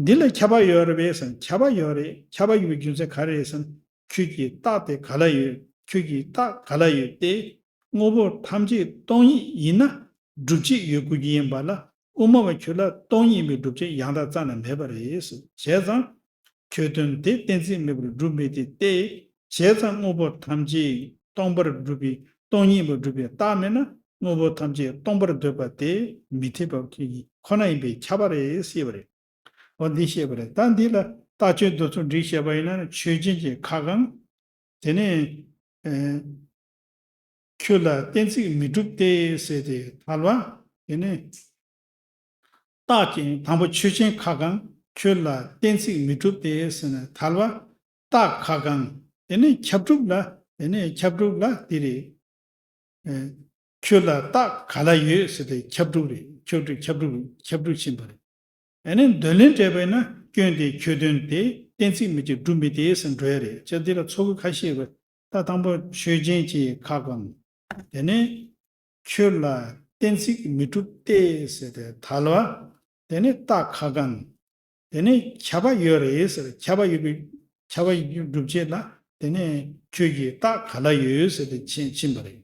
འདི་ལ་ཁྱབ་པ་ཡོད་རེད་པས་ཟེར་ན་ཁྱབ་པ་ཡོད་རེད། ཁྱབ་པ་ཡོད་པའི་རྒྱུ་མཚན་ག་རེ་རེད་ཟེར་ན། ཁྱོད་ཀྱི་རྟགས་དེ་ག་ལ་ཡོད། ཁྱོད་ཀྱི་རྟགས་ག་ལ་ཡོད་དེ། དངོས་པོ་ཐམས་ཅད་སྟོང་ཉིད་ཡིན་ན་སྒྲུབ་བྱེད་ཡོད་དགོས་ཀྱི་ཡིན་པ་ལ། དབུ་མ་པ་ཁྱོད་ལ་སྟོང་ཉིད་ཡིན་པའི་སྒྲུབ་བྱེད་ཡང་དག་རྩ་ནས་མེད་པ་རེད་ཟེར། བྱས་ཙང་ཁྱོད་དོན་དེ་གཏན་ཚིགས་མེད་པར་སྒྲུབ་མི་འཐད་དེ། བྱས་ཙང་དངོས་པོ་ཐམས་ཅད་སྟོང་པར་སྒྲུབ་པའི་སྟོང་ཉིད་ཡིན་པར་སྒྲུབ་པའི་རྟགས་མེད་ན། དངོས་པོ་ཐམས་ཅད་སྟོང་པར་འདོད་པ་དེ་མི་འཐད་པ་ཁོ་ན་ཡིན་པས་ཁྱབ་པ་རེད་ཟེར་བ་རེད། འོ་འདི་བཤད་པ་རེད། ད་འདི་ལ་རྟགས་ཆོས་འདི་ཚོ་འགྲིག་བཤད་པ་ཡིན་ན་ཆོས་ཅན་གྱི་ཁ་གང་། དེ་ནས་ཨེ་ཁྱོད་ལ་གཏན་ཚིགས་མི་གྲུབ་སྟེ་ཟེར་ཏེ་ཐལ་བ། དེ་ནས་རྟགས་ཅན་དང་པོ་ཆོས་ཅན་ཁ་གང་། ཁྱོད་ལ་གཏན་ཚིགས་མི་གྲུབ་སྟེ་ཟེར་ན་ཐལ་བ། རྟགས་ཁ་གང་། དེ་ནས་ཁྱབ་སྒྲུབ་ལ། དེ་ནས་ཁྱབ་སྒྲུབ་ལ་འདི་རེད། ཨེ། ཁྱོད་ལ་རྟགས་ག་ལ་ཡོད་ཟེར་ཏེ་ཁྱབ་སྒྲུབ་རེད། ཁྱབ་སྒྲུབ་ཁྱབ་སྒྲུབ་ཁྱབ་སྒྲུབ་ཕྱིན་པ་རེད། ཨ་ནི་འདོད་ལན་སྤྲད་པས་ན་སྐྱོན་དེ་ཁྱོད་དོན་དེ་གཏན་ཚིགས་མེད་ཅིང་སྒྲུབ་མི་སྟེ་ཟེར་འགྲོ་ཡ་རེད། ཅེས་འདི་ལ་ཚོགས་ཀྱི་ཁ་ཤས་པ། ད་དང་པོ་ཆོས་ཅན་གྱི་ཁ་གང་། དེ་ནས་ཁྱོད་ལ་གཏན་ཚིགས་མི་གྲུབ་སྟེ་ཟེར་ཏེ་ཐལ་བ། དེ་ནས་རྟགས་ཁ་གང་། དེ་ནས་ཁྱབ་པ་ཡོད་རེད་ཟེར། ཁྱབ་པ་ཡོད་པའི་ཁྱབ་པ་ཡོད་སྒྲུབ་བྱེད་ལ། དེ་ནས་ཁྱོད་ཀྱི་རྟགས་ག་ལ་ཡོད་ཟེར་ཏེ་ཕྱིན་ཕྱིན་པ་རེད།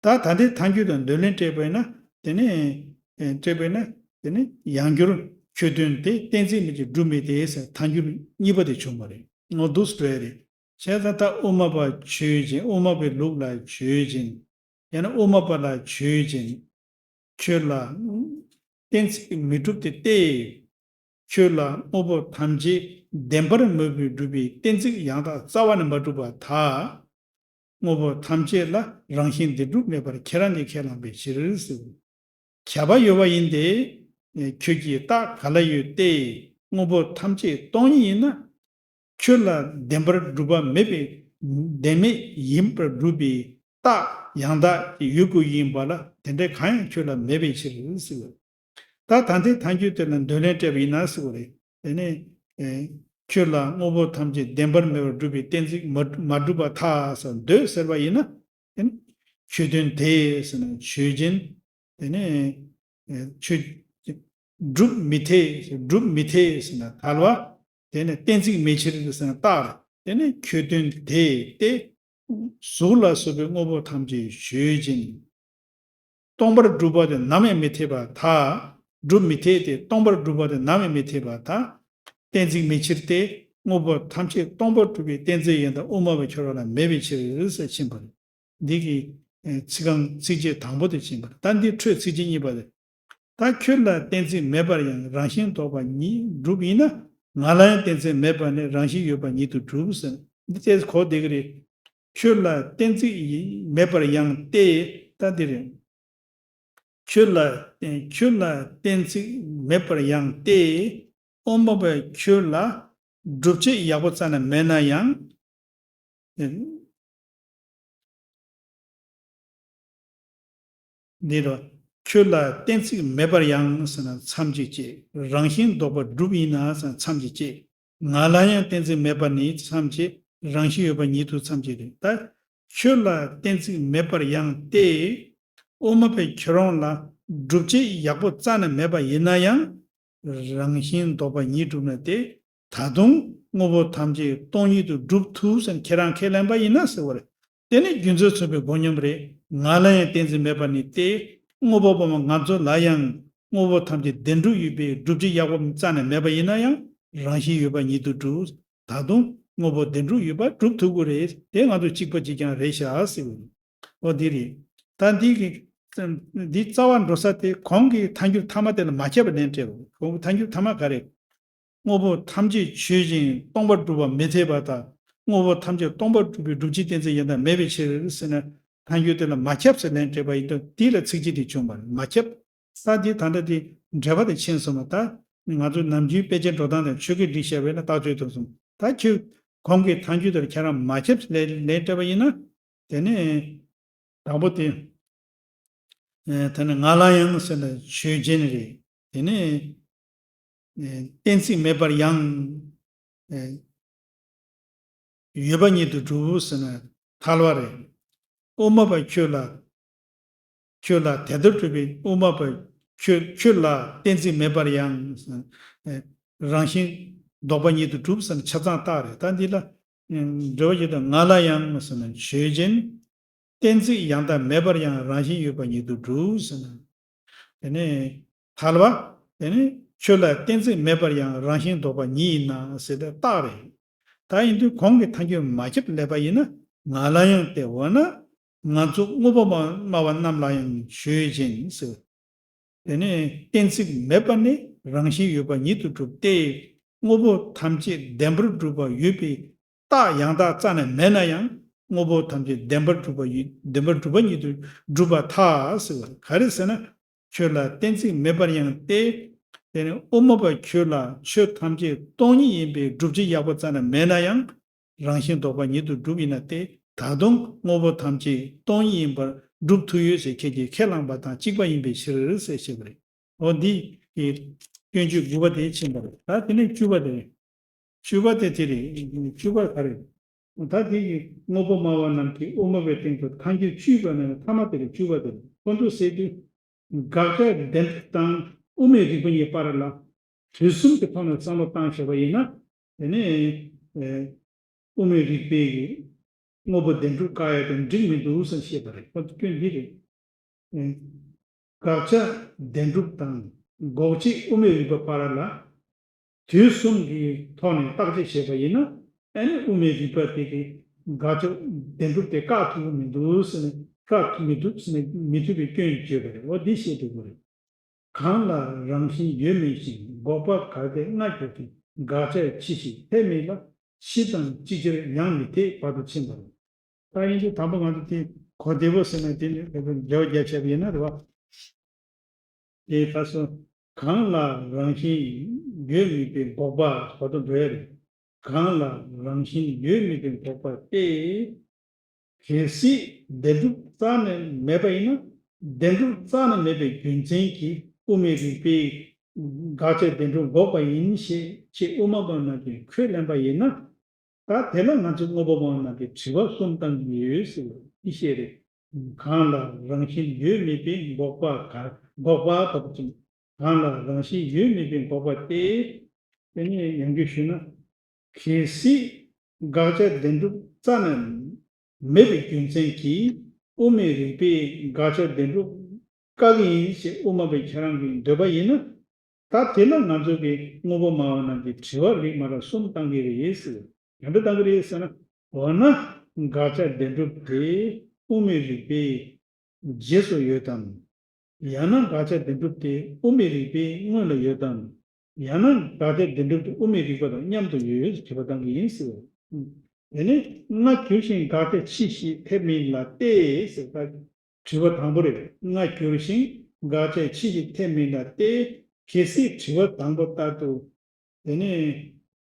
ད་ད་ལྟའི་ཐལ་འགྱུར་དང་འདོད་ལན་སྤྲད་པས་ན། དེ་ནས་ཨེ་སྤྲད་པས་ན། དེ་ནས་ཡང་སྒྱུར་ཁྱོད་དོན་དེ་གཏན་ཚིགས་མེད་ཅིང་སྒྲུབ་མི་སྟེ་ཟེར་ཐལ་འགྱུར་གཉིས་པ་དེ་བྱུང་བ་རེད། ངོ་འདུག་སྤྲད་རེད། བྱས་ཙང་ད་དབུ་མ་པ་ཆོས་ཅན། དབུ་མ་པའི་ལུགས་ལ་ཆོས་ཅན། ཡང་ན་དབུ་མ་པ་ལ་ཆོས་ཅན། ཁྱོད་ལ་གཏན་ཚིགས་མི་གྲུབ་སྟེ་སྟེ། ཁྱོད་ལ་དངོས་པོ་ཐམས་ཅད་བདེན་པར་མོས་པས་སྒྲུབ་པའི་གཏན་ཚིགས་ཡང་དག་རྩ་བ་ནས་མ་གྲུབ་པར་ཐལ། དངོས་པོ་ཐམས་ཅད་ལ་རང་བཞིན་བདེན་གྲུབ་མེད་པར་ཁྱེད་རང་གིས་ཁས་བླངས་པའི་ཕྱིར་ཟེར། ཁྱབ་པ་ཡོད་པ་ཡིན་ཏེ། ཁྱོད་ཀྱི་རྟགས་ག་ལ་ཡོད་དེ། དངོས་པོ་ཐམས་ཅད་སྟོང་ཉིད་ཡིན་ན། ཁྱོད་ལ་བདེན་པར་གྲུབ་པ་མེད་པའི། བདེན་མེད་ཡིན་པར་སྒྲུབ་པའི་རྟགས་ཡང་དག་ཅིག་ཡོད་དགོས་ཡིན་པ་ལ། དེ་འདྲའི་གང་ཡང་ཁྱོད་ལ་མེད་པའི་ཕྱིར་ཟེར། ད་ད་ལྟའི་ཐལ་འགྱུར་དེ་ལ་འདོད་ལན་སྤྲད་པ་ཡིན་ན་ཟེར་བ་རེད། དེ་ནས་ཨེ་ཁྱོད་ལ་དངོས་པོ་ཐམས་ཅད་བདེན་པར་མེད་པར་སྒྲུབ་པའི་གཏན་ཚིགས་མ་མ་གྲུབ་པར་ཐལ་ཟེར། འདོད་ཟེར་བ་ཡིན་ན། དེ་ནི་ཁྱོད་དོན་དེ་ཟེར་ན་ཆོས་ཅན། དེ་ནས་ཨེ་ཆོས་སྒྲུབ་མི་འཐད། སྒྲུབ་མི་འཐད་ཟེར་ན་ཐལ་བ། དེ་ནས་གཏན་ཚིགས་མེད་ཕྱིར་ཟེར་ན་རྟགས་རེད། དེ་ནས་ཁྱོད་དོན་དེ་སྟེ། གཟུགས་ལ་སོགས་པའི་དངོས་པོ་ཐམས་ཅད་ཆོས་ཅན། སྟོང་པར་སྒྲུབ་པ་དེ་ནམ་ཡང་མི་འཐད་པར་ཐལ། སྒྲུབ་མི་འཐད་དེ། སྟོང་པར་སྒྲུབ་པ་དེ་ནམ་ཡང་མི་འཐད་པར་ཐལ། གཏན་ཚིགས་མེད་ཕྱིར་ཏེ། དངོས་པོ་ཐམས་ཅད་སྟོང་པར་གྲུབ་པའི་གཏན་ཚིགས་ཡང་དག་དབུ་མ་པའི་ཁྱོད་རང་ལ་མེད་པའི་ཕྱིར་ཟེར་ཕྱིན་པ་རེད། འདི་གི་ཚིག་རྐང་ཚིགས་བཅད་དང་པོ་དེ་ཕྱིན་པ་རེད། ད་འདི་འཕྲོས་ཚིགས་བཅད་གཉིས་པ་དེ། ད་ཁྱོད་ལ་གཏན་ཚིགས་མེད་པར་ཡང་རང་བཞིན་རྟོགས་པ་ཉིད་གྲུབ་ཡིན་ན། ང་ལ་ཡང་གཏན་ཚིགས་མེད་པར་ནི་རང་བཞིན་ཡོད་པ་ཉིད་དུ་གྲུབ་ཟེར། འདི་ཏོག་ཙམ་གོ་བདེ་གི་རེད། ཁྱོད་ལ་གཏན་ཚིགས་མེད་པར་ཡང་སྟེ། ད་འདི་རེད། ཁྱོད་ལ་ཁྱོད་ལ་གཏན་ཚིགས་མེད་པར་ཡང་སྟེ། དབུ་མ་པས་ཁྱོད་ལ་སྒྲུབ་བྱེད་ཡག་པོ་རྩ་ནས་མེད་ན་ཡང་། འདི་རུ། ཁྱོད་ལ་གཏན་ཚིགས་མེད་པར་ཡང་ཟེར་ན་མཚམས་ཀྱི་བཅད། རང་བཞིན་ལྡོག་པ་སྒྲུབ་ཡིན་ན་ཟེར་ན་མཚམས་ཀྱི་བཅད། ང་ལ་ཡང་གཏན་ཚིགས་མེད་པར་ནི་མཚམས་བཅད། རང་བཞིན་ཡོད་པ་ཉིད་དུ་མཚམས་བཅད་རེད་ད། ཁྱོད་ལ་གཏན་ཚིགས་མེད་པར་ཡང་སྟེ། དབུ་མ་པས་ཁྱོད་རང་ལ་སྒྲུབ་བྱེད་ཡག་པོ་རྩ་ནས་མེད་པ་ཡིན་ན་ཡང་། རང་བཞིན་ལྡོག་པ་ཉིད་གྲུབ་ན་སྟེ། ད་དུང་དངོས་པོ་ཐམས་ཅད་སྟོང་ཉིད་དུ་གྲུབ་ཐུབ་ཟེར་ཁྱེད་རང་ཁས་ལེན་པ་ཡིན་ན་ཟེར་བ་རེད། དེ་ནི་རྒྱུ་མཚན་མཚོན་པའི་མགོ་སྙོམས་རེད། ང་ལ་ཡང་གཏན་ཚིགས་མེད་པར་ནི་སྟེ། དངོས་པོ་ཕ་མ་ང་ཚོ་ལ་ཡང་དངོས་པོ་ཐམས་ཅད་བདེན་གྲུབ་ཡོད་པའི་སྒྲུབ་བྱེད་ཡག་པོ་རྩ་ནས་མེད་པ་ཡིན་ན་ཡང་རང་བཞིན་ཡོད་པ་ཉིད་དུ་གྲུབ། ད་དུང་དངོས་པོ་བདེན་གྲུབ་ཡོད་པ་གྲུབ་ཐུབ་ཀྱི་རེད། དེ་ང་ཚོ་གཅིག་པ་གཅིག་རྐྱང་རེད་ཤག་ཟེར་བ་རེད། འོ་འདི་རེད། ད་འདི་གི་འདི་རྩ་བ་འགྲོ་ས་དེ་གོང་གི་ཐལ་འགྱུར་ཐ་མ་དེ་ལ་མ་ཁྱབ་པ་ལན་སྤྲད་པ། གོང་གི་ཐལ་འགྱུར་ཐ་མ་ག་རེ། དངོས་པོ་ཐམས་ཅད་ཆོས་ཅན། སྟོང་པར་གྲུབ་པ་མི་འཐད་པ་དང་། དངོས་པོ་ཐམས་ཅད་སྟོང་པར་གྲུབ་པའི་སྒྲུབ་བྱེད་གཏན་ཚིགས་ཡང་དག་མེད་པའི་ཕྱིར་ཟེར་ན། ཐལ་འགྱུར་དེ་ལ་མ་ཁྱབ་ཟེར་ལན་སྤྲད་པ་ཡིན་དུས་དེ་ལ་ཚིག་གཅིག་དེ་བྱུང་བ་རེད། མ་ཁྱབ། ས་དེ་ད་ལྟ་དེ་འགྲེལ་པ་དེ་ཕྱིན་སོང་བ། ད་ང་ཚོ་ནམ་རྒྱུན་དཔེ་ཆའི་འགྲོ་སྟངས་དང་ཆོས་སྐད་བསྒྲིགས་བཞག་པས་ན་ཐག་ཆོད་ཐུབ་སོང་། ད་ཁྱོད་གོང་གི་ཐལ་འགྱུར་དེར་ཁྱེད་རང་མ་ཁྱབ་ཟེར་ལན་ལན་སྤྲད་པ་ཡིན་ན། དེ་ནས་དང་པོ་དེ། ཨེ། དེ་ནས་ང་ལ་ཡང་ཟེར་ན་ཆོས་ཅན་རེད། དེ་ནས་ཨེ། གཏན་ཚིགས་མེད་པར་ཡང་ཨེ། ཡོད་པ་ཉིད་དུ་གྲུབ་ཟེར་ན་ཐལ་བ་རེད། དབུ་མ་པ་ཁྱོད་ལ། ཁྱོད་ལ་དེ་ལྟར་གྲུབ་པའི་དབུ་མ་པ་ཁྱོད། ཁྱོད་ལ་གཏན་ཚིགས་མེད་པར་ཡང་ཟེར་ན། ཨེ། རང་བཞིན་ལྡོག་པ་ཉིད་དུ་གྲུབ་ཟེར་ན་ཆ་ཚང་རྟགས་རེད། ད་འདི་ལ་འགྲེལ་བ་བྱེད་དུས་ང་ལ་ཡང་ཟེར་ན་ཆོས་ཅན། གཏན་ཚིགས་ཡང་དག་མེད་པར་ཡང་རང་བཞིན་ཡོད་པ་ཉིད་དུ་གྲུབ་ཟེར་ན། དེ་ནས་ཐལ་བ། དེ་ནས་ཁྱོད་ལ་གཏན་ཚིགས་མེད་པར་ཡང་རང་བཞིན་ལྡོག་པ་ཉིད་ཡིན་ན་ཟེར་ཏེ་རྟགས་རེད། ད་ཡིན་དུས་གོང་གི་ཐལ་འགྱུར་མ་ཁྱབ་ལབ་པ་ཡིན་ན་ང་ལ་ཡང་སྟེ། འོ་ན་ང་ཚོ་དངོས་པོ་སྨྲ་བ་རྣམས་ལ་ཡང་ཆོས་ཅན་ཟེར། དེ་ནས་གཏན་ཚིགས་མེད་པར་ནི་རང་བཞིན་ཡོད་པ་ཉིད་དུ་གྲུབ་སྟེ། དངོས་པོ་ཐམས་ཅད་བདེན་པར་གྲུབ་པ་ཡོད་པའི་རྟགས་ཡང་དག་རྩ་ནས་མེད་ན་ཡང་དངོས་པོ་ཐམས་ཅད་བདེན་པར་གྲུབ་པ་ཡོད། བདེན་པར་གྲུབ་པ་ཉིད་དུ་གྲུབ་པར་ཐལ་ཟེར་བ་ག་རེ་ཟེར་ན། ཁྱོད་ལ་གཏན་ཚིགས་མེད་པར་ཡང་སྟེ། དེ་ནས་དབུ་མ་པ་ཁྱོད་ལ་ཆོས་ཐམས་ཅད་སྟོང་ཉིད་ཡིན་པའི་སྒྲུབ་བྱེད་ཡག་པོ་རྩ་ནས་མེད་ན་ཡང་རང་བཞིན་ལྡོག་པ་ཉིད་དུ་གྲུབ་ཡིན་ན་སྟེ། ད་དུང་དངོས་པོ་ཐམས་ཅད་སྟོང་ཉིད་ཡིན་པར་གྲུབ་ཐུབ་ཡོད་ཟེར་ཁྱེད་ཀྱིས་ཁས་བླངས་པ་དང་གཅིག་པ་ཡིན་པའི་ཕྱིར་ཟེར་བཤད་པ་རེད། འོ་འདི་གི་སྐྱོན་བརྗོད་དགུ་པ་དེ་ཕྱིན་པ་རེད། ད་དེ་ནས་བཅུ་པ་དེ། བཅུ་པ་དེ་དེ་རེད། བཅུ་པ་ག་རེ། ད་དེ་ཡི་དངོས་པོ་སྨྲ་བ་རྣམས་ཀྱིས་དབུ་མ་པའི་སྟེང་དུ་ཐལ་འགྱུར་བཅུ་པ་ནས་ཐ་མ་དེ་རེད། བཅུ་པ་དེ་རེད། ཁོ་ཚོས་ཟེར་དུས། དགག་བྱ་བདེན་གྲུབ་དང་དབུ་མའི་རིགས་པ་གཉིས་བར་ལ་དུས་གསུམ་གྱི་ཐོག་ནས་བསམ་བློ་བཏང་བྱས་པ་ཡིན་ན། དེ་ནས་ཨེ། དབུ་མའི་རིགས་པའི་དངོས་པོ་བདེན་གྲུབ་བཀག་ཡ་དེ་འགྲིག་མི་འདུག་ཟེར་བཤད་པ་རེད། ཁོ་ཚོ་སྐྱོན་འདི་རེད། ཨེ། དགག་བྱ་བདེན་གྲུབ་དང་འགོག་བྱེད་དབུ་མའི་རིགས་པ་བར་ལ་དུས་གསུམ་གྱི་ཐོག་ནས་བརྟག་དཔྱད་བྱས་པ་ཡིན་ན། ཨ་ནི་དབུ་མའི་རིགས་པ་དེ་གི་དགག་བྱ་བདེན་གྲུབ་དེ་བཀག་ཐུབ་ཀྱི་མི་འདུག་ཟེར་ནས། བཀག་ཐུབ་མི་འདུག་ཟེར་ནས་མི་ཐུབ་པའི་སྐྱོན་བརྗོད་པ་རེད། འོ་འདི་བཤད་འདུག་པ་རེད། གང་ལ་རང་བཞིན་ཡོད་མིན་ཞིང་འགོག་པ་གལ་ཏེ་ལྔ་གྱུར་ཏེ། དགག་བྱ་ཅི་ཞིག་འཐད་མིན་ལ། གཞི་དང་ཅིག་ཅར་ཡང་མི་འཐད་བར་དུ་ཕྱིན་པ་རེད། ད་ཡིན་དུས་དང་པོ་ང་ཚོ་དེ་གོ་བདེ་པོ་ཟེར་ན་དེ་ནི་འགྲེལ་བ་རྒྱབ་བྱས་པ་ཡིན་ན་རེད་བ། དེ་ལྟར་སོ། གང་ལ་རང་བཞིན་ཡོད་མིན་པའི་འགོག་པ་བར་དུ་འགྲོ་ཡ་རེད། གང་ལ་རང་བཞིན་ཡོད་མིན་པའི་འགོག་པ་སྟེ། གལ་སྲིད་བདེན་གྲུབ་རྩ་ནས་མེད་པ་ཡིན་ན། བདེན་གྲུབ་རྩ་ནས་མེད་པའི་རྒྱུ་མཚན་གྱིས་དབུ་མའི་རིགས་པས་དགག་བྱ་བདེན་གྲུབ་འགོག་པ་ཡིན་ཞེས་ཁྱེད་དབུ་མ་པ་རྣམས་ཀྱིས་ཁས་ལེན་པ་ཡིན་ན། ད་དེ་ལ་ང་ཚོས་དངོས་པོ་སྨྲ་བ་རྣམས་ཀྱིས་དྲི་བ་གསུམ་བཏང་གི་ཡོད་ཟེར་བ་འདི་བཤད་རེད། གང་ལ་རང་བཞིན་ཡོད་མིན་པའི་འགོག་པ་ག་འགོག་པ་དག་ཅིང་། གང་ལ་རང་བཞིན་ཡོད་མིན་པའི་འགོག་པ་སྟེ། དེ་ནས་ཡང་བསྐྱར་ཞུས་ན། གལ་སྲིད་དགག་བྱ་བདེན་གྲུབ་རྩ་ནས་མེད་པའི་རྒྱུ་མཚན་གྱིས་དབུ་མའི་རིགས་པས་དགག་བྱ་བདེན་གྲུབ་བཀག་གི་ཡིན་ཞེས་དབུ་མ་པའི་ཁྱེད་རང་གིས་འདོད་པ་ཡིན་ན། ད་དེ་ལ་ང་ཚོ་གིས་དངོས་པོ་སྨྲ་བ་རྣམས་ཀྱིས་དྲི་བ་རིགས་མ་ལ་གསུམ་བཏང་གི་རེད་ཟེར། ག་འདྲ་བཏང་གི་རེད་ཟེར་ན། འོ་ན་དགག་བྱ་བདེན་གྲུབ་དེ་དབུ་མའི་རིགས་པའི་རྗེས་སུ་ཡོད་དམ། ཡང་ན་དགག་བྱ་བདེན་གྲུབ་དེ་དབུ་མའི་རིགས་པའི་སྔོན་ལ་ཡོད་དམ། ཡང་ན་དགག་བྱ་བདེན་གྲུབ་དེ་དབུ་མའི་རིགས་པ་དང་མཉམ་དུ་ཡོད་ཟེར་དྲི་བ་བཏང་གི་ཡིན་ཟེར། དེ་ནི་སྔ་འགྱུར་ཞིང་དགག་བྱ་ཕྱིས་ཤིག་ཐེབས་མིན་ལ་སྟེ་ཟེར་བ། དྲི་བ་དང་པོ་རེད། སྔ་འགྱུར་ཞིང་དགག་བྱ་ཕྱིས་ཤིག་ཐེབས་མིན་ལ་སྟེ། གལ་སྲིད་དྲི་བ་དང་པོ་ལྟར་དུ། དེ་ནི་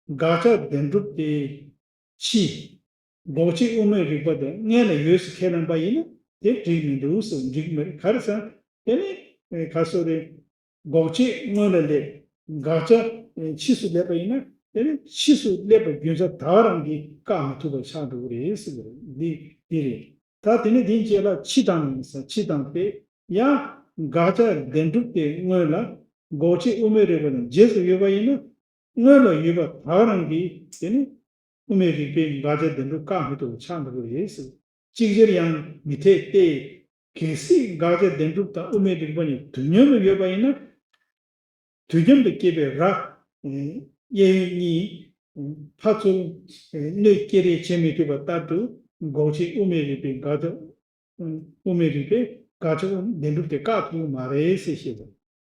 དགག་བྱ་བདེན་གྲུབ་དེ་ཕྱིས། འགོག་བྱེད་དབུ་མའི་རིགས་པ་དེ་སྔོན་ལ་ཡོད་ཟེར་ཁས་ལེན་པ་ཡིན་ན་དེ་འགྲིག་མི་འདུག་ཟེར། འགྲིག་མི་རེད། ག་རེ་ཟེར་ན་དེ་ནི་ག་སོ་རེད། འགོག་བྱེད་སྔོན་ལ་སླེབས། དགག་བྱ་ཕྱིས་སུ་སླེབས་པ་ཡིན་ན་དེ་ནི་ཕྱིས་སུ་སླེབས་པའི་རྒྱུ་མཚན་ད་ག་རང་གིས་བཀག་མི་ཐུབ་པ་ཆགས་འགྲོ་གི་རེད་ཟེར་གི་རེད། འདི་འདི་རེད། ད་དེ་ནས་དེའི་རྗེས་ལ་ཕྱིས་དང་ཟེར། ཕྱིས་དང་སྟེ། ཡང་དགག་བྱ་བདེན་གྲུབ་དེ་སྔོན་ལ་འགོག་བྱེད་དབུ་མའི་རིགས་པ་དང་རྗེས་སུ་ཡོད་པ་ཡིན་ན། སྔོན་ལ་ཡོད་པ་ད་ག་རང་གིས་དེ་ནི་དབུ་མའི་རིགས་པའི་དགག་བྱ་བདེན་གྲུབ་བཀག་མི་ཐུབ་པ་ཆགས་འགྲོ་གི་རེད་ཟེར། ཅིག་ཅར་ཡང་མི་འཐད་དེ། གལ་སྲིད་དགག་བྱ་བདེན་གྲུབ་དང་དབུ་མའི་རིགས་པ་གཉིས་དུས་མཉམ་དུ་ཡོད་པ་ཡིན་ན། དུས་མཉམ་དུ་སྐྱེས་པའི་ར། གཡས་གཡོན་གཉིས། ཕར་ཚུར་གནོད་སྐྱེལ་རེས་བྱེད་མི་ཐུབ་པ་ལྟར་དུ། འགོག་བྱེད་དབུ་མའི་རིགས་པའི་དགག་བྱ། དབུ་མའི་རིགས་པས་དགག་བྱ་བདེན་གྲུབ་དེ་བཀག་ཐུབ་ཀྱི་མ་རེད་ཟེར་བཤད་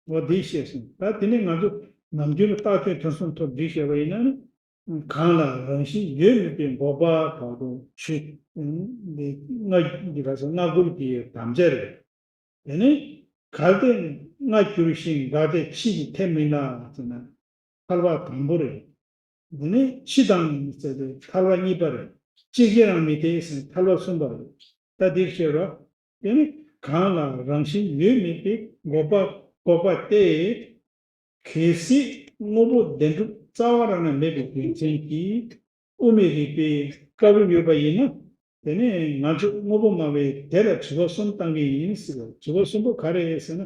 པ། འོ་དེ་བཤད་སོང་། ད་དེ་ནས་ང་ཚོ་ནམ་རྒྱུན་རྟགས་ཆོས་དོན་གསུམ་ཐོག་བསྒྲིགས་བཤད་པ་ཡིན་ན་ནི། གང་ལ་རང་བཞིན་ཡོད་མེད་པའི་འགོག་པ་བར་དུ་ཆོས། འདི་སྔ་འདི་ག་ས་སྔ་རྒོལ་གྱི་དམ་བཅའ་རེད། དེ་ནི་གལ་ཏེ་སྔ་འགྱུར་ཞིང་དགག་བྱ་ཕྱིས་ཤིག་ཐེབས་མིན་ལ་ཟེར་ན། ཐལ་བ་དང་པོ་རེད། དེ་ནི་ཕྱིས་དང་ཟེར་ཏེ་ཐལ་བ་གཉིས་པ་རེད། ཅིག་ཅར་ཡང་མི་འཐད་ཟེར་ན་ཐལ་བ་གསུམ་པ་རེད། ད་འདིར་བཤད་རོགས། དེ་ནི་གང་ལ་རང་བཞིན་ཡོད་མེད་པའི་འགོག་པ་འགོག་པ་སྟེ། གལ་སྲིད་དངོས་པོ་བདེན་གྲུབ་རྩ་བ་རང་ནས་མེད་པའི་རྒྱུ་མཚན་གྱིས་དབུ་མའི་རིགས་པས་བཀག་གི་ཡོད་པ་ཡིན་ན། དེ་ནས་ང་ཚོས་དངོས་པོ་སྨྲ་བས་དེ་ལ་དྲི་བ་གསུམ་བཏང་གི་ཡིན་ཟེར། དྲི་བ་གསུམ་པོ་ག་རེ་རེད་ཟེར་ན།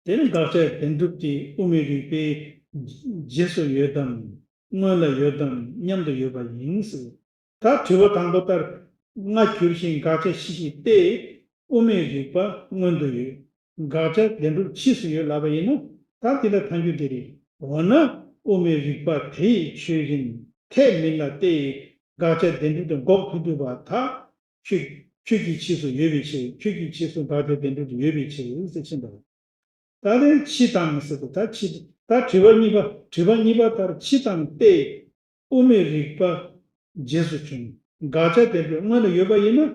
དེ་ནི་དགག་བྱ་བདེན་གྲུབ་དེ་དབུ་མའི་རིགས་པའི་རྗེས་སུ་ཡོད་དམ། སྔོན་ལ་ཡོད་དམ། མཉམ་དུ་ཡོད་པ་ཡིན་ཟེར། ད་དྲི་བ་དང་པོ་ལྟར། སྔ་འགྱུར་ཞིང་དགག་བྱ་ཕྱིས་ཤིག་སྟེ། དབུ་མའི་རིགས་པ་སྔོན་དུ་ཡོད། དགག་བྱ་བདེན་གྲུབ་ཕྱིས་སུ་ཡོད་ལབ་པ་ཡིན་ན། ད་འདི་ལ་ཐལ་འགྱུར་དེ་རེད། འོ་ན་དབུ་མའི་རིགས་པ་དེ་ཡི་ཆོས་ཅན་འཐད་མིན་ལ་སྟེ། དགག་བྱ་བདེན་གྲུབ་དེ་འགོག་ཐུབ་ཐུབ་པ་དག་ཁྱོད་ཁྱོད་ཀྱི་ཕྱིས་སུ་ཡོད་པའི་ཕྱིར། ཁྱོད་ཀྱི་ཕྱིས་སུ་དགག་བྱ་བདེན་གྲུབ་དེ་ཡོད་པའི་ཕྱིར་ཟེར་ཕྱིན་པ་རེད། ད་དེ་ཕྱིས་དང་ཟེར་ཏེ་ད་ཕྱིས། ད་དྲི་བ་གཉིས་པ། དྲི་བ་གཉིས་པ་ལྟར་ཕྱིས་དང་སྟེ། དབུ་མའི་རིགས་པ་རྗེས་སུ་བྱུང་། དགག་བྱ་བདེན་གྲུབ་སྔོན་ལ་ཡོད་པ་ཡིན་ན།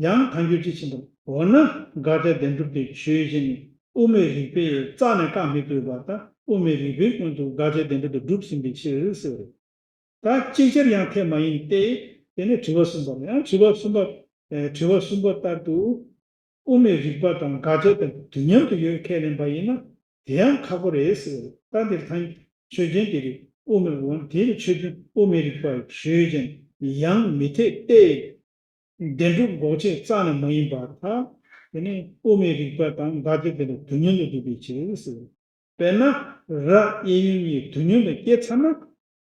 ཡང་ཐལ་འགྱུར་ཅི་ཕྱིན་པ། འོ་ན་དགག་བྱ་བདེན་གྲུབ་དེ་ཆོས་ཅན། དབུ་མའི་རིགས་པས་རྩ་ནས་བཀག་མི་ཐུབ་པ་དང་། དབུ་མའི་རིགས་པའི་སྔོན་དུ་དགག་བྱ་བདེན་གྲུབ་དེ་གྲུབ་ཟིན་པའི་ཕྱིར་ཟེར། ད་ཅིག་ཅར་ཡང་འཐད་མ་ཡིན་ཏེ། དེ་ནས་དྲི་བ་གསུམ་པ། ཡང་དྲི་བ་གསུམ་པ། ཨེ། དྲི་བ་གསུམ་པ་ལྟར་དུ། དབུ་མའི་རིགས་པ་དང་དགག་བྱ་དེ་དུས་མཉམ་དུ་ཡོད་ཁས་ལེན་པ་ཡིན་ན། དེ་ཡང་ཁག་པོ་རེད་ཟེར། ད་འདིར་ཐལ་ཆོས་ཅན་དེ་རེད། དབུ་མའི། འོ་དེ་ནི་ཆོས་ཅན། དབུ་མའི་རིགས་པ་ཆོས་ཅན། ཡང་མི་འཐད་དེ། བདེན་གྲུབ་འགོག་བྱེད་རྩ་ནས་མ་ཡིན་པར་ཐལ། དེ་ནི་དབུ་མའི་རིགས་པ་དང་དགག་བྱ་དེ་ནི་དུས་མཉམ་དུ་འདུས་པའི་ཕྱིར་ཟེར། དཔེར་ན། ར་གཡས་གཡོན་གཉིས་དུས་མཉམ་དུ་སྐྱེས་ཚར་ན།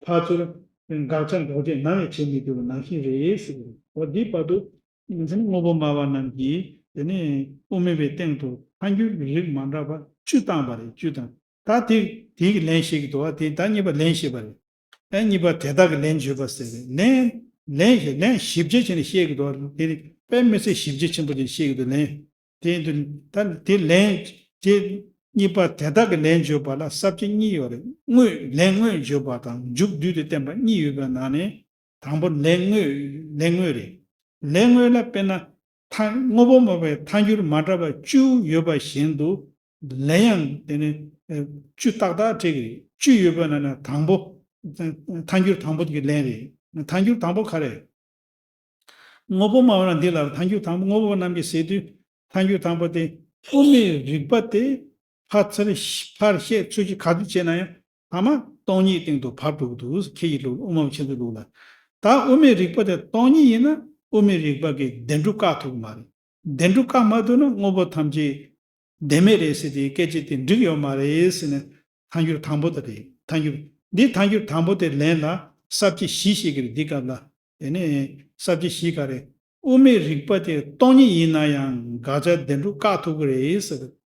ཕར་ཚུར་དགག་བྱ་འགོག་བྱེད་ནམ་ཡང་བྱེད་མི་ཐུབ་པ་ནང་བཞིན་རེད་ཟེར། འོ་འདི་བར་དུ་ཡིན་ཙང་དངོས་པོ་སྨྲ་བ་རྣམས་ཀྱིས་དེ་ནས་དབུ་མའི་པའི་སྟེང་དུ་ཐལ་འགྱུར་གྱི་རིགས་མ་འདྲ་བ་བཅུ་བཏང་བ་རེད། བཅུ་བཏང་། ད་དེ་དེ་གི་ལན་བཤད་ཀྱི་འདུག་བ། དེ་ད་གཉིས་པ་ལན་བཤད་པ་རེད། ཨ། གཉིས་པ་དེ་དག་གི་ལན་བརྗོད་པ་ཟེར་རེད། ལན། ལན་ཞིབ། ལན་ཞིབ་ཆ་བྱས་ནས་བཤད་ཀྱི་འདུག་བ། དེ་དཔེ་མི་སྲིད་ཞིབ་ཆ་ཆེན་པོ་ཅིག་བཤད་ཀྱི་འདུག། ལན། དེ་ཡིན་དུས་ད་དེ་ལན། དེ་གཉིས་པ་དེ་དག་གི་ལན་བརྗོད་པ་ལ་ས་བཅད་གཉིས་ཡོད་རེད། དངོས། ལན་དངོས་བརྗོད་པ་དང་མཇུག་བསྡུས་ཏེ་བསྟན་པ་གཉིས་ཡོད་པའི་ནང་ནས། དང་པོ་ལན་དངོས། ལན་དངོས་རེད། ལན་དངོས་ལ་དཔེར་ན། ཐལ། དངོས་པོ་སྨྲ་བའི་ཐལ་འགྱུར་མ་འདྲ་བ་བཅུ་ཡོད་པ་བཞིན་དུ། ལན་ཡང་དེ་ནི་བཅུ་ཏག་ཏག་འཕྲད་ཀྱི་རེད། བཅུ་ཡོད་པ་ན་ན་དང་པོ། ཐལ་འགྱུར་དང་པོ་དེ་གི་ལན་རེད། ཐལ་འགྱུར་དང་པོ་ག་རེ། དངོས་པོ་སྨྲ་བ་ལ་འདི་ལ་ཐལ་འགྱུར་དང་པོ། དངོས་པོ་རྣམས་ཀྱིས་ཟེར་དུས། ཐལ་འགྱུར་དང་པོ་དེ། དབུ་མའི་རིགས་པ་དེ་ཕར་ཚུར་ཕར་བཤད་ཚུར་བཤད་ག་ཚོད་བྱས་ན་ཡང་ཐ་མ་སྟོང་ཉིད་སྟེང་དུ་བབས་འགྲོ་གི་འདུག། ཁྱེད་ཀྱི་ལུགས། དབུ་མ་པ་ཁྱེད་ཚོའི་ལུགས་ལ། ད་དབུ་མའི་རིགས་པ་དེ་སྟོང་ཉིད་ཡིན་ན་དབུ་མའི་རིགས་པ་གིས་བདེན་གྲུབ་བཀག་ཐུབ་ཀྱི་མ་རེད། བདེན་གྲུབ་བཀག་མ་ཐུབ་ན་དངོས་པོ་ཐམས་ཅད་བདེན་མེད་རེད་ཟེར་དེ་སྐད་ཆ་དེ་འགྲིག་ཡོད་མ་རེད་ཟེར་ནས། ཐལ་འགྱུར་དང་པོ་དེ་རེད། ཐལ་འགྱུར། འདི་ཐལ་འགྱུར་དང་པོ་དེ་ལན་ལ་ས་བཅད་བཞི་བཤད་ཀྱི་རེད། འདི་སྐབས་ལ། དེ་ནས་ས་བཅད་བཞི་ག་རེ། དབུ་མའི་རིགས་པ་དེ་སྟོང་ཉིད་ཡིན་ན་ཡང་དགག་བྱ་བདེན་གྲུབ་བཀག་ཐུབ་ཀྱི་རེད་ཟེར།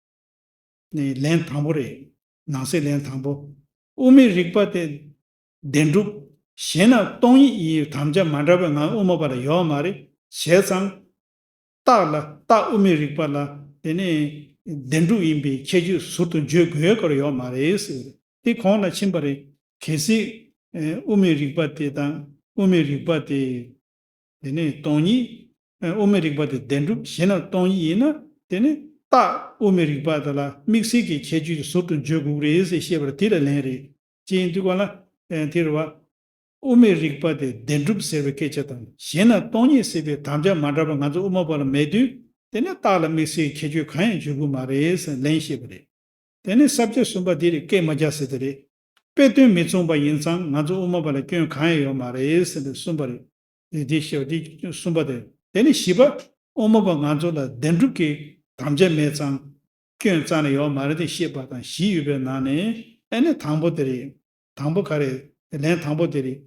ནས་ལན་དང་པོ་རེད། ནང་གསེས་ལན་དང་པོ། དབུ་མའི་རིགས་པ་དེ་བདེན་གྲུབ། གཞན་ན་སྟོང་ཉིད་ཡིན་དམ་བཅའ་མ་འདྲ་བའི་ངང་དབུ་མ་པ་ལ་ཡོད་མ་རེད། བྱས་ཙང་། རྟགས་ལ། རྟགས་དབུ་མའི་རིགས་པ་ལ་དེ་ནས་བདེན་གྲུབ་ཡིན་པའི་ཁྱད་ཆོས་ཟུར་དུ་བརྗོད་དགོས་སྐོར་ཡོད་མ་རེད་ཟེར། དེ་གོང་ལ་ཕྱིན་པ་རེད། གལ་སྲིད་ཨེ། དབུ་མའི་རིགས་པ་དེ་དང་ དབུ་མའི་རིགས་པ་དེ། དེ་ནས་སྟོང་ཉིད། ཨ། དབུ་མའི་རིགས་པ་དེ་བདེན་གྲུབ་གཞན་ལ་སྟོང་ཉིད་ཡིན་ན། དེ་ནས་རྟགས་དབུ་མའི་རིགས་པ་དེ་ལ་དམིགས་བསལ་གྱི་ཁྱད་ཆོས་ཟུར་དུ་བརྗོད་དགོས་ཀྱི་རེད་ཟེར་བཤད་པར་དེ་ལ་ལན་རེད། ཅེས་ཡིན་དུས་ག་ལ། ཨ། དེ་རེད་བ། དབུ་མའི་རིགས་པ་དེ་བདེན་གྲུབ་ཟེར་བའི་སྐད་ཆ་དང་གཞན་ལ་སྟོང་ཉིད་ཟེར་བའི་དམ་བཅའ་མ་འདྲ་བ་ང་ཚོ་དབུ་མ་པ་ལ་མེད་དུས། དེ་ནས་རྟགས་ལ་དམིགས་བསལ་གྱི་ཁྱད་ཆོས་གང་ཡང་བརྗོད་དགོས་མ་རེད་ཟེར་ལན་བཤད་པ་རེད། དེ་ནས་ས་བཅད་གསུམ་པ་འདི་རེད། སྐད་མ་རྒྱག་ཟེར་དེ་རེད། དཔེ་དོན་མི་མཚུངས་པ་ཡིན་ཙང་ང་ཚོ་དབུ་མ་པ་ལ་སྐྱོན་གང་ཡང་ཡོད་མ་རེད་ཟེར་ནས་གསུམ་པ་རེད། འདི་བཤད་པ་འདི་གསུམ་པ་དེ། དེ་ནས་བཞི་པ། དབུ་མ་པ་ང་ཚོ་ལ་བདེན་གྲུབ་ཀྱི་དམ་བཅའ་མེད་ཙང་སྐྱོན་རྩ་ནས་ཡོད་མ་རེད་དེ་བཤད་པ་དང་བཞི་ཡོད་པའི་ནང་ནས། ཨ་ནི་དང་པོ་དེ་རེད། དང་པོ་ག་རེ། ལན་དང་པོ་དེ་རེད།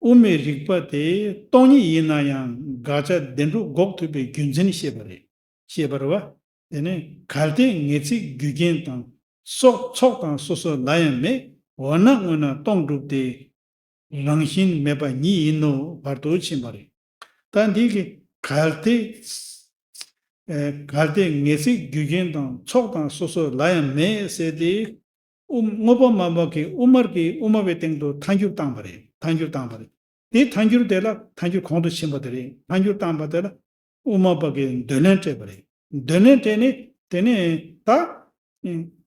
དབུ་མའི་རིགས་པ་དེ་སྟོང་ཉིད་ཡིན་ན་ཡང་དགག་བྱ་བདེན་གྲུབ་འགོག་ཐུབ་པའི་རྒྱུ་མཚན་བཤད་པ་རེད། བཤད་པ་རེད་བ། དེ་ནས་གལ་ཏེ་ངེས་ཚིག་རྒྱུ་རྐྱེན་དང་ཚོགས་ཚོགས་དང་སོ་སོ་ལ་ཡང་མེད། འོ་ན་དངོས་རྣམས་སྟོང་གྲུབ་སྟེ། རང་བཞིན་མེད་པ་ཉིད་ཡིན་ནོ། བར་དུ་ཕྱིན་པ་རེད། ད་འདི་གི་གལ་ཏེ། ཨེ། གལ་ཏེ་ངེས་ཚིག་རྒྱུ་རྐྱེན་དང་ཚོགས་དང་སོ་སོ་ལ་ཡང་མེད་ཟེར་ཏེ། དབུ། དངོས་པོ་མ་འབབ་ཀྱི་དབུ་མར་གྱི་དབུ་མ་པའི་སྟེང་དུ་ཐལ་འགྱུར་བཏང་བ་རེད། ཐལ་འགྱུར་བཏང་བ་རེད། དེ་ཐལ་འགྱུར་དེ་ལ་ཐལ་འགྱུར་གོང་དུ་ཕྱིན་པ་དེ་རེད། ཐལ་འགྱུར་བཏང་བ་དེ་ལ་དབུ་མ་པ་གིས་འདོད་ལན་སྤྲད་པ་རེད། འདོད་ལན་སྤྲད་ནས་དེ་ནས་ད།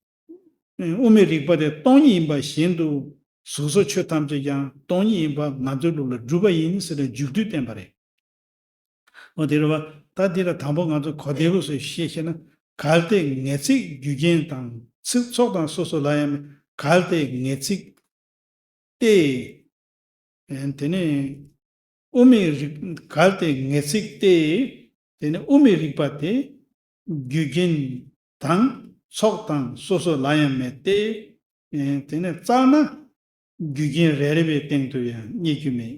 དབུ་མའི་རིགས་པ་དེ་སྟོང་ཉིད་ཡིན་པ་བཞིན་དུ། གཟུགས་སོགས་ཆོས་ཐམས་ཅད་ཀྱང་སྟོང་ཉིད་ཡིན་པ་ང་ཚོའི་ལུགས་ལ་གྲུབ་པ་ཡིན་ཟེར་ནས་མཇུག་བསྡུ་བསྟན་པ་རེད། འོ་དེ་རེད་བ། ད་འདི་ལ་དང་པོ་ང་ཚོ་གོ་བདེ་པོ་བཟོས་བཤད་ཤེས་ན། གལ་ཏེ་ངེས་ཚིག་རྒྱུ་རྐྱེན་དང་ཚིག་ཚོགས་དང་སོ་སོ་ལ་ཡང་མེད། གལ་ཏེ་ངེས་ཚིག་སྟེ། དེ་ནས་དབུ་མའི་རིགས། གལ་ཏེ་ངེས་ཚིག་སྟེ། དེ་ནས་དབུ་མའི་རིགས་པ་དེ་རྒྱུ་རྐྱེན་དང་ཚོགས་དང་སོ་སོ་ལ་ཡང་མེད་དེ། དེ་ནས་རྩ་ན་རྒྱུ་རྐྱེན་རེ་རེ་བའི་སྟེང་དུ་ཡང་རྙེད་རྒྱུ་མེད།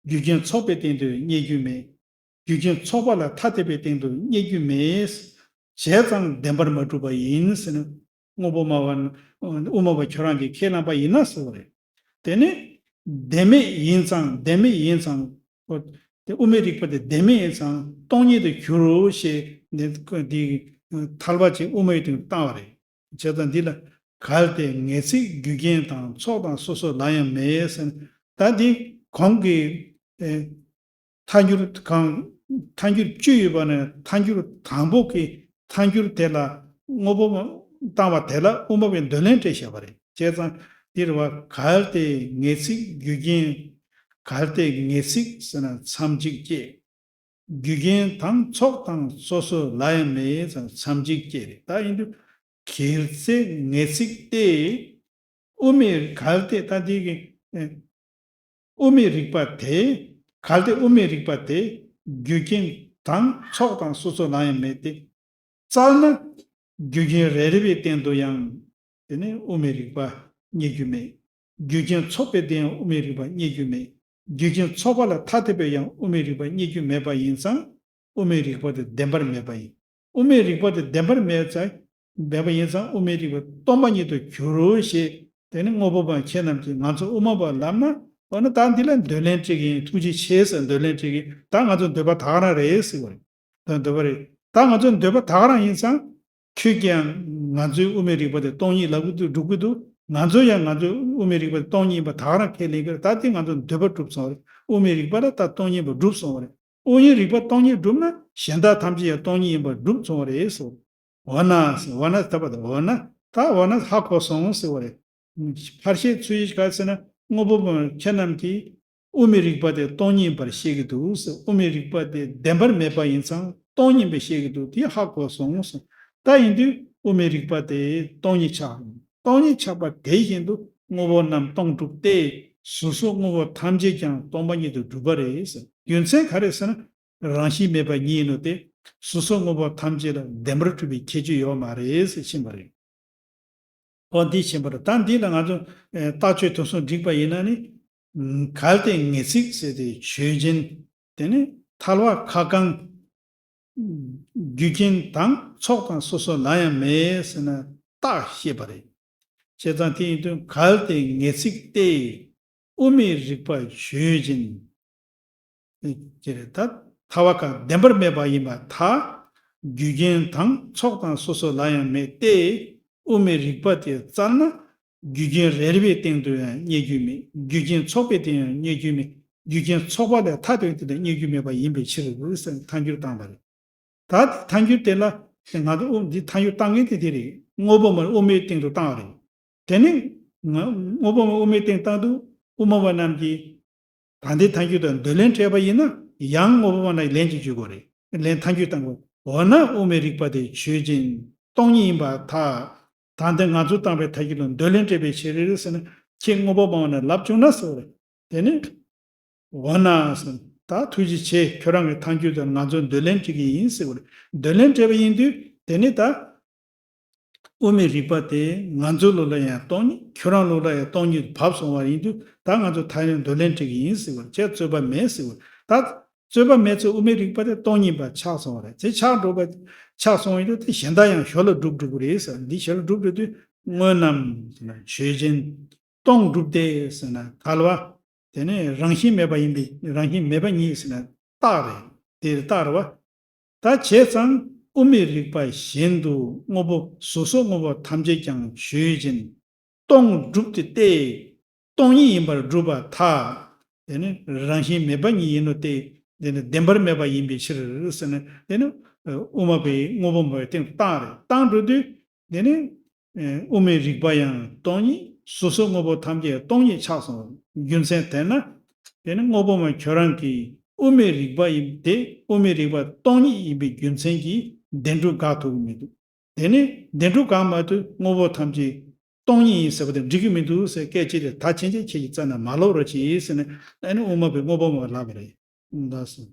རྒྱུ་རྐྱེན་ཚོགས་པའི་སྟེང་དུ་རྙེད་རྒྱུ་མེད། རྒྱུ་རྐྱེན་ཚོགས་པ་ལ་ཐ་དད་པའི་སྟེང་དུ་རྙེད་རྒྱུ་མེད། བྱས་ཙང་བདེན་པར་མ་གྲུབ་པ་ཡིན་ཟེར་ནས། དངོས་པོ་སྨྲ་བ། དབུ་མ་པ་ཁྱོད་རང་གིས་ཁས་བླངས་པ་ཡིན་ན་ཟེར་བ་རེད། དེ་ནི་བདེན་མེད་ཡིན་ཙང་། བདེན་མེད་ཡིན་ཙང་། དེ་དབུ་མའི་རིགས་པ་དེ་བདེན་མེད་ཡིན་ཙང་སྟོང་ཉིད་དུ་འགྱུར་རོ་ཞེས་འདི་འདི་ཐལ་བ་ཅིག་དབུ་མའི་སྟེང་དུ་བཏང་བ་རེད། བྱས་ཙང་འདི་ལ་གལ་ཏེ་ངེས་ཚིག་རྒྱུ་རྐྱེན་དང་ཚོགས་དང་སོ་སོ་ལ་ཡང་མེད་ཟེར། ད་འདི་གོང་གི། ཨེ། ཐལ་འགྱུར་གང་། ཐལ་འགྱུར་བཅུ་ཡོད་པ་ནས་ཐལ་འགྱུར་དང་པོ་གི་ཐལ་འགྱུར་དེ་ལ་དངོས་པོ་བཏང་བ་དེ་ལ་དབུ་མ་པས་འདོད་ལན་སྤྲད་བཞག་པ་རེད། བྱས་ཙང་འདིར་བ་གལ་ཏེ་ངེས་ཚིག་རྒྱུ་རྐྱེན། གལ་ཏེ་ངེས་ཚིག་ཟེར་ན་མཚམས་གཅིག་བཅད། རྒྱུ་རྐྱེན་དང་ཚོགས་དང་སོ་སོ་ལ་ཡང་མེད་ཙང་མཚམས་གཅིག་བཅད་རེད། ད་ཡིན་དུས་གལ་ཏེ་ངེས་ཚིག་སྟེ། དབུ་མའི། གལ་ཏེ་ད་འདི་གི། ཨེ། དབུ་མའི་རིགས་པ་དེ། གལ་ཏེ་དབུ་མའི་རིགས་པ་དེ་རྒྱུ་རྐྱེན་དང་ཚོགས་དང་སོ་སོ་ལ་ཡང་མེད་དེ། རྩ་ན་རྒྱུ་རྐྱེན་རེ་རེ་བའི་སྟེང་དུ་ཡང་། དེ་ནི་དབུ་མའི་རིགས་པ་རྙེད་རྒྱུ་མེད། རྒྱུ་རྐྱེན་ཚོགས་པའི་སྟེང་དབུ་མའི་རིགས་པ་རྙེད་རྒྱུ་མེད། རྒྱུ་རྐྱེན་ཚོགས་པ་ལ་ཐ་དད་པའི་ཡང་དབུ་མའི་རིགས་པ་རྙེད་རྒྱུ་མེད་པ་ཡིན་ཙང་། དབུ་མའི་རིགས་པ་དེ་བདེན་པར་མེད་པ་ཡིན། དབུ་མའི་རིགས་པ་དེ་བདེན་པར་མེད་ཙང་། མེད་པ་ཡིན་ཙང་དབུ་མའི་རིགས་པ་སྟོང་པ་ཉིད་དུ་འགྱུར་རོ་ཞེས། དེ་ནི་དངོས་པོ་པ་ཁྱེད་རྣམས་ཀྱིས་ང་ཚོ་དབུ་མ་པ་ལབ་ན། འོ་ན་ད་འདི་ལ་འདོད་ལན་སྤྲད་ཀྱི་ཡིན། ཐུགས་རྗེ་ཆེ་ཟེར་འདོད་ལན་སྤྲད་ཀྱི་ཡིན། ད་ང་ཚོ་འདོད་པ་ད་ག་རང་རེད་ཟེར་བ་རེད། ད་འདོད་པ་རེད། ད་ང་ཚོ་འདོད་པ་ད་ག་རང་ཡིན་ཙང་། ཁྱོད་ཀྱིས་ང་ཚོའི་དབུ་མའི་རིགས་པ་དེ་སྟོང་ཉིད་ལབ་ཀྱི་འདུག་སྒྲུབ་ཀྱི་འདུག་ང་ཚོ་ཡང་ང་ཚོའི་དབུ་མའི་རིགས་པ་དེ་སྟོང་ཉིད་ཡིན་པ་ད་ག་རང་ཁས་ལེན་གྱི་རེད། ད་དེ་ང་ཚོ་འདོད་པ་གྲུབ་སོང་བ་རེད། དབུ་མའི་རིགས་པ་ལ་ད་སྟོང་ཉིད་ཡིན་པ་གྲུབ་སོང་བ་རེད། དབུ་མའི་རིགས་པ་སྟོང་ཉིད་གྲུབ་ན་གཞན་དག་ཐམས་ཅད་ཡང་སྟོང་ཉིད་ཡིན་པ་གྲུབ་སོང་བ་རེད་ཟེར། འོ་ན་ཟེར། འོ་ན་ད་པ་དང་འོ་ན་ད་འོ་ན་ཧ་གོ་སོང་ཟེར་བ་རེད། ཕར་བཤད་ཚུལ་ག་ཟེར་ན། དངོས་པོ་ཁྱེད་རྣམས་ཀྱིས་དབུ་མའི་རིགས་པ་དེ་སྟོང་ཉིད་པར་བཤད་ཀྱི་འདུག་ཟེར། དབུ་མའི་རིགས་པ་དེ་བདེན་པར་མེད་པ་ཡིན་ཙང་སྟོང་ཉིད་པར་བཤད་ཀྱི་འདུག་དེ་ཧ་གོ་སོང་ཟེར། ད་ཡིན་དུས་དབུ་མའི་རིགས་པ་དེ་སྟོང་ཉིད་ཆགས། སྟོང་ཉིད་ཆགས་པ་དེ་བཞིན་དུ་དངོས་པོ་རྣམས་སྟོང་གྲུབ་སྟེ། གཟུགས་སོགས་དངོས་པོ་ཐམས་ཅད་ཀྱང་སྟོང་པ་ཉིད་དུ་གྲུབ་པ་རེད་ཟེར། རྒྱུ་མཚན་ག་རེ་ཟེར་ན། རང་བཞིན་མེད་པ་ཉིད་ཡིན་ནོ་སྟེ། གཟུགས་སོགས་དངོས་པོ་ཐམས་ཅད་ལ་བདེན་པར་གྲུབ་པའི་ཁྱད་ཆོས་ཡོད་མ་རེད་ཟེར་ཕྱིན་པ་རེད། འོ་འདི་ཕྱིན་པ་རེད། ད་འདི་ལ་ང་ཚོ་ཨེ་རྟགས་ཆོས་དོན་གསུམ་བསྒྲིགས་པ་ཡིན་ན་ནི། གལ་ཏེ་ངེས་ཚིག་ཟེར་ཏེ་ཆོས་ཅན། དེ་ནི་ཐལ་བ་ཁ་བསྐང་། རྒྱུ་རྐྱེན་དང་ཚོགས་དང་སོ་སོ་ལ་ཡང་མེད་ཟེར་ན་རྟགས་བཤད་པ་རེད། བྱས་ཙང་དེ་ཡིན་དུས་གལ་ཏེ་ངེས་ཚིག་སྟེ། དབུ་མའི་རིགས་པ་ཆོས་ཅན། ཅེས་རེད། ད་ཐལ་བ་ཁ་བདེན་པར་མེད་པ་ཡིན་པར་ཐལ། རྒྱུ་རྐྱེན་དང་ཚོགས་དང་སོ་སོ་ལ་ཡང་མེད་དེ། དབུ་མའི་རིགས་པ་དེ་བཙལ་ན། རྒྱུ་རྐྱེན་རེ་རེ་བའི་སྟེང་དུ་ཡང་རྙེད་རྒྱུ་མེད། རྒྱུ་རྐྱེན་ཚོགས་པའི་སྟེང་ཡང་རྙེད་རྒྱུ་མེད། རྒྱུ་རྐྱེན་ཚོགས་པ་ལས་ཐ་དད་དེ་ལས་རྙེད་རྒྱུ་མེད་པ་ཡིན་པའི་ཕྱིར་ཟེར་ཐལ་འགྱུར་བཏང་བ་རེད། ད་ཐལ་འགྱུར་དེ་ལ་ང་ཚོ་དབུ་འདི་ཐལ་འགྱུར་བཏང་མཁན་དེ་དེ་རེད། དངོས་པོ་མ་དབུ་མའི་སྟེང་དུ་བཏང་བ་རེད། དེ་ནི་ང་དངོས་པོ་མ་དབུ་མའི་སྟེང་བཏང་དུས་དབུ་མ་པ་རྣམས་ཀྱིས་ད་ལྟའི་ཐལ་འགྱུར་དང་འདོད་ལན་སྤྲད་པ་ཡིན་ན་ཡང་དངོས་པོ་མ་རྣམས་ལན་གཅིག་འཇུག་དགོས་རེད། ལན་ཐལ་འགྱུར་བཏང་དགོས། འོ་ན་དབུ་མའི་རིགས་པ་དེ་ཆོས་ཅན། སྟོང་ཉིད་ཡིན་པར་ཐལ། ད་ལྟ་ང་ཚོས་བཏང་བའི་ཐལ་འགྱུར་ལ་འདོད་ལན་སྤྲད་པའི་ཕྱིར་ཟེར་ན་ཁྱེད་དངོས་པོ་མ་པ་རྣམས་ལབ་བྱུང་ན་ཟེར་བ་རེད། དེ་ནི། འོ་ན་ཟེར། ད་ཐུགས་རྗེ་ཆེ། ཁྱོད་རང་གི་ཐལ་འགྱུར་དེར་ང་ཚོས་འདོད་ལན་སྤྲད་ཀྱི་ཡིན་ཟེར་བ་རེད། འདོད་ལན་སྤྲད་པ་ཡིན་དུས་དེ་ནི་ད་དབུ་མའི་རིགས་པ་དེ་ང་ཚོའི་ལུགས་ལ་ཡང་སྟོང་ཉིད། ཁྱོད་རང་ལུགས་ལ་ཡང་སྟོང་ཉིད་བབས་སོང་བ་ཡིན་དུས་ད་ང་ཚོས་ཐལ་འགྱུར་འདོད་ལན་སྤྲད་ཀྱི་ཡིན་ཟེར་བ་རེད། ཁྱེད་རྩོད་པ་མེད་ཟེར་བ་རེད། ད་རྩོད་པ་མེད་ཚེ་དབུ་མའི་རིགས་པ་དེ་སྟོང་ཉིད་པ་ཆགས་སོང་བ་རེད། དེ་ཆགས་འགྲོ་བ་ཆགས་སོང་ཡིན་དུས་དེ་གཞན་དག་ཡང་ཞོར་ལ་གྲུབ་འགྲོ་གི་རེད་ཟེར། འདི་ཞོར་ལ་གྲུབ་འགྲོ་དུས་དངོས་རྣམས་ཟེར་ན་ཆོས་ཅན། སྟོང་གྲུབ་སྟེ་ཟེར་ན་ག་ལ་བ། དེ་ནི་རང་བཞིན་མེད་པ་ཡིན་པས་རང་བཞིན་མེད་པ་ཉིད་ཟེར་ན་རྟགས་རེད། དེ་རྟགས་རེད་བ། ད་བྱས་ཙང་དབུ་མའི་རིགས་པ་གཞན་དུ་དངོས་པོ་སོ་སོ་དངོས་པོ་ཐམས་ཅད་ཀྱང་ཆོས་ཅན། སྟོང་གྲུབ་སྟེ་སྟེ། སྟོང་ཉིད་ཡིན་པར་གྲུབ་པར་ཐལ། དེ་ནི་རང་བཞིན་མེད་པ་ཉིད་ཡིན་ནོ་སྟེ། དེ་ནི་བདེན་པར་མེད་པ་ཡིན་པའི་ཕྱིར་ཟེར་ན་དེ་ནི་དབུ་མ་པའི་དངོས་པོ་མ་པའི་སྟེང་དུ་བཏང་རེད། བཏང་འགྲོ་དུས། དེ་ནི་དབུ་མའི་རིགས་པ་ཡང་སྟོང་ཉིད། སོ་སོ་དངོས་པོ་ཐམས་ཅད་སྟོང་ཉིད་ཆགས་སོང་། རྒྱུ་མཚན་དེ་ན་དེ་ནི་དངོས་པོ་མ་ཁྱོད་རང་གིས་དབུ་མའི་རིགས་པ་ཡིན་ཏེ་དབུ་མའི་རིགས་པ་སྟོང་ཉིད་ཡིན་པའི་རྒྱུ་མཚན་གྱིས་བདེན་གྲུབ་དགག་ཐུབ་ཀྱི་མི་འདུག་དེ་ནི་བདེན་གྲུབ་དགག་མ་ཐུབ། དངོས་པོ་ཐམས་ཅད་སྟོང་ཉིད་ཡིན་ཟེར་བ་དེ་འགྲིག་གི་མི་འདུག་ཟེར་སྐད་ཆ་དེ་ད་ཕྱིན་ཆད་ཁྱེད་ཀྱིས་རྩ་ནས་མ་ལབ་རོགས་གྱིས་ཟེར་ནས་ཨ་ནི་དབུ་མ་པའི་དངོས་པོ་མ་ལབ་པ་རེད། ལགས་སོ།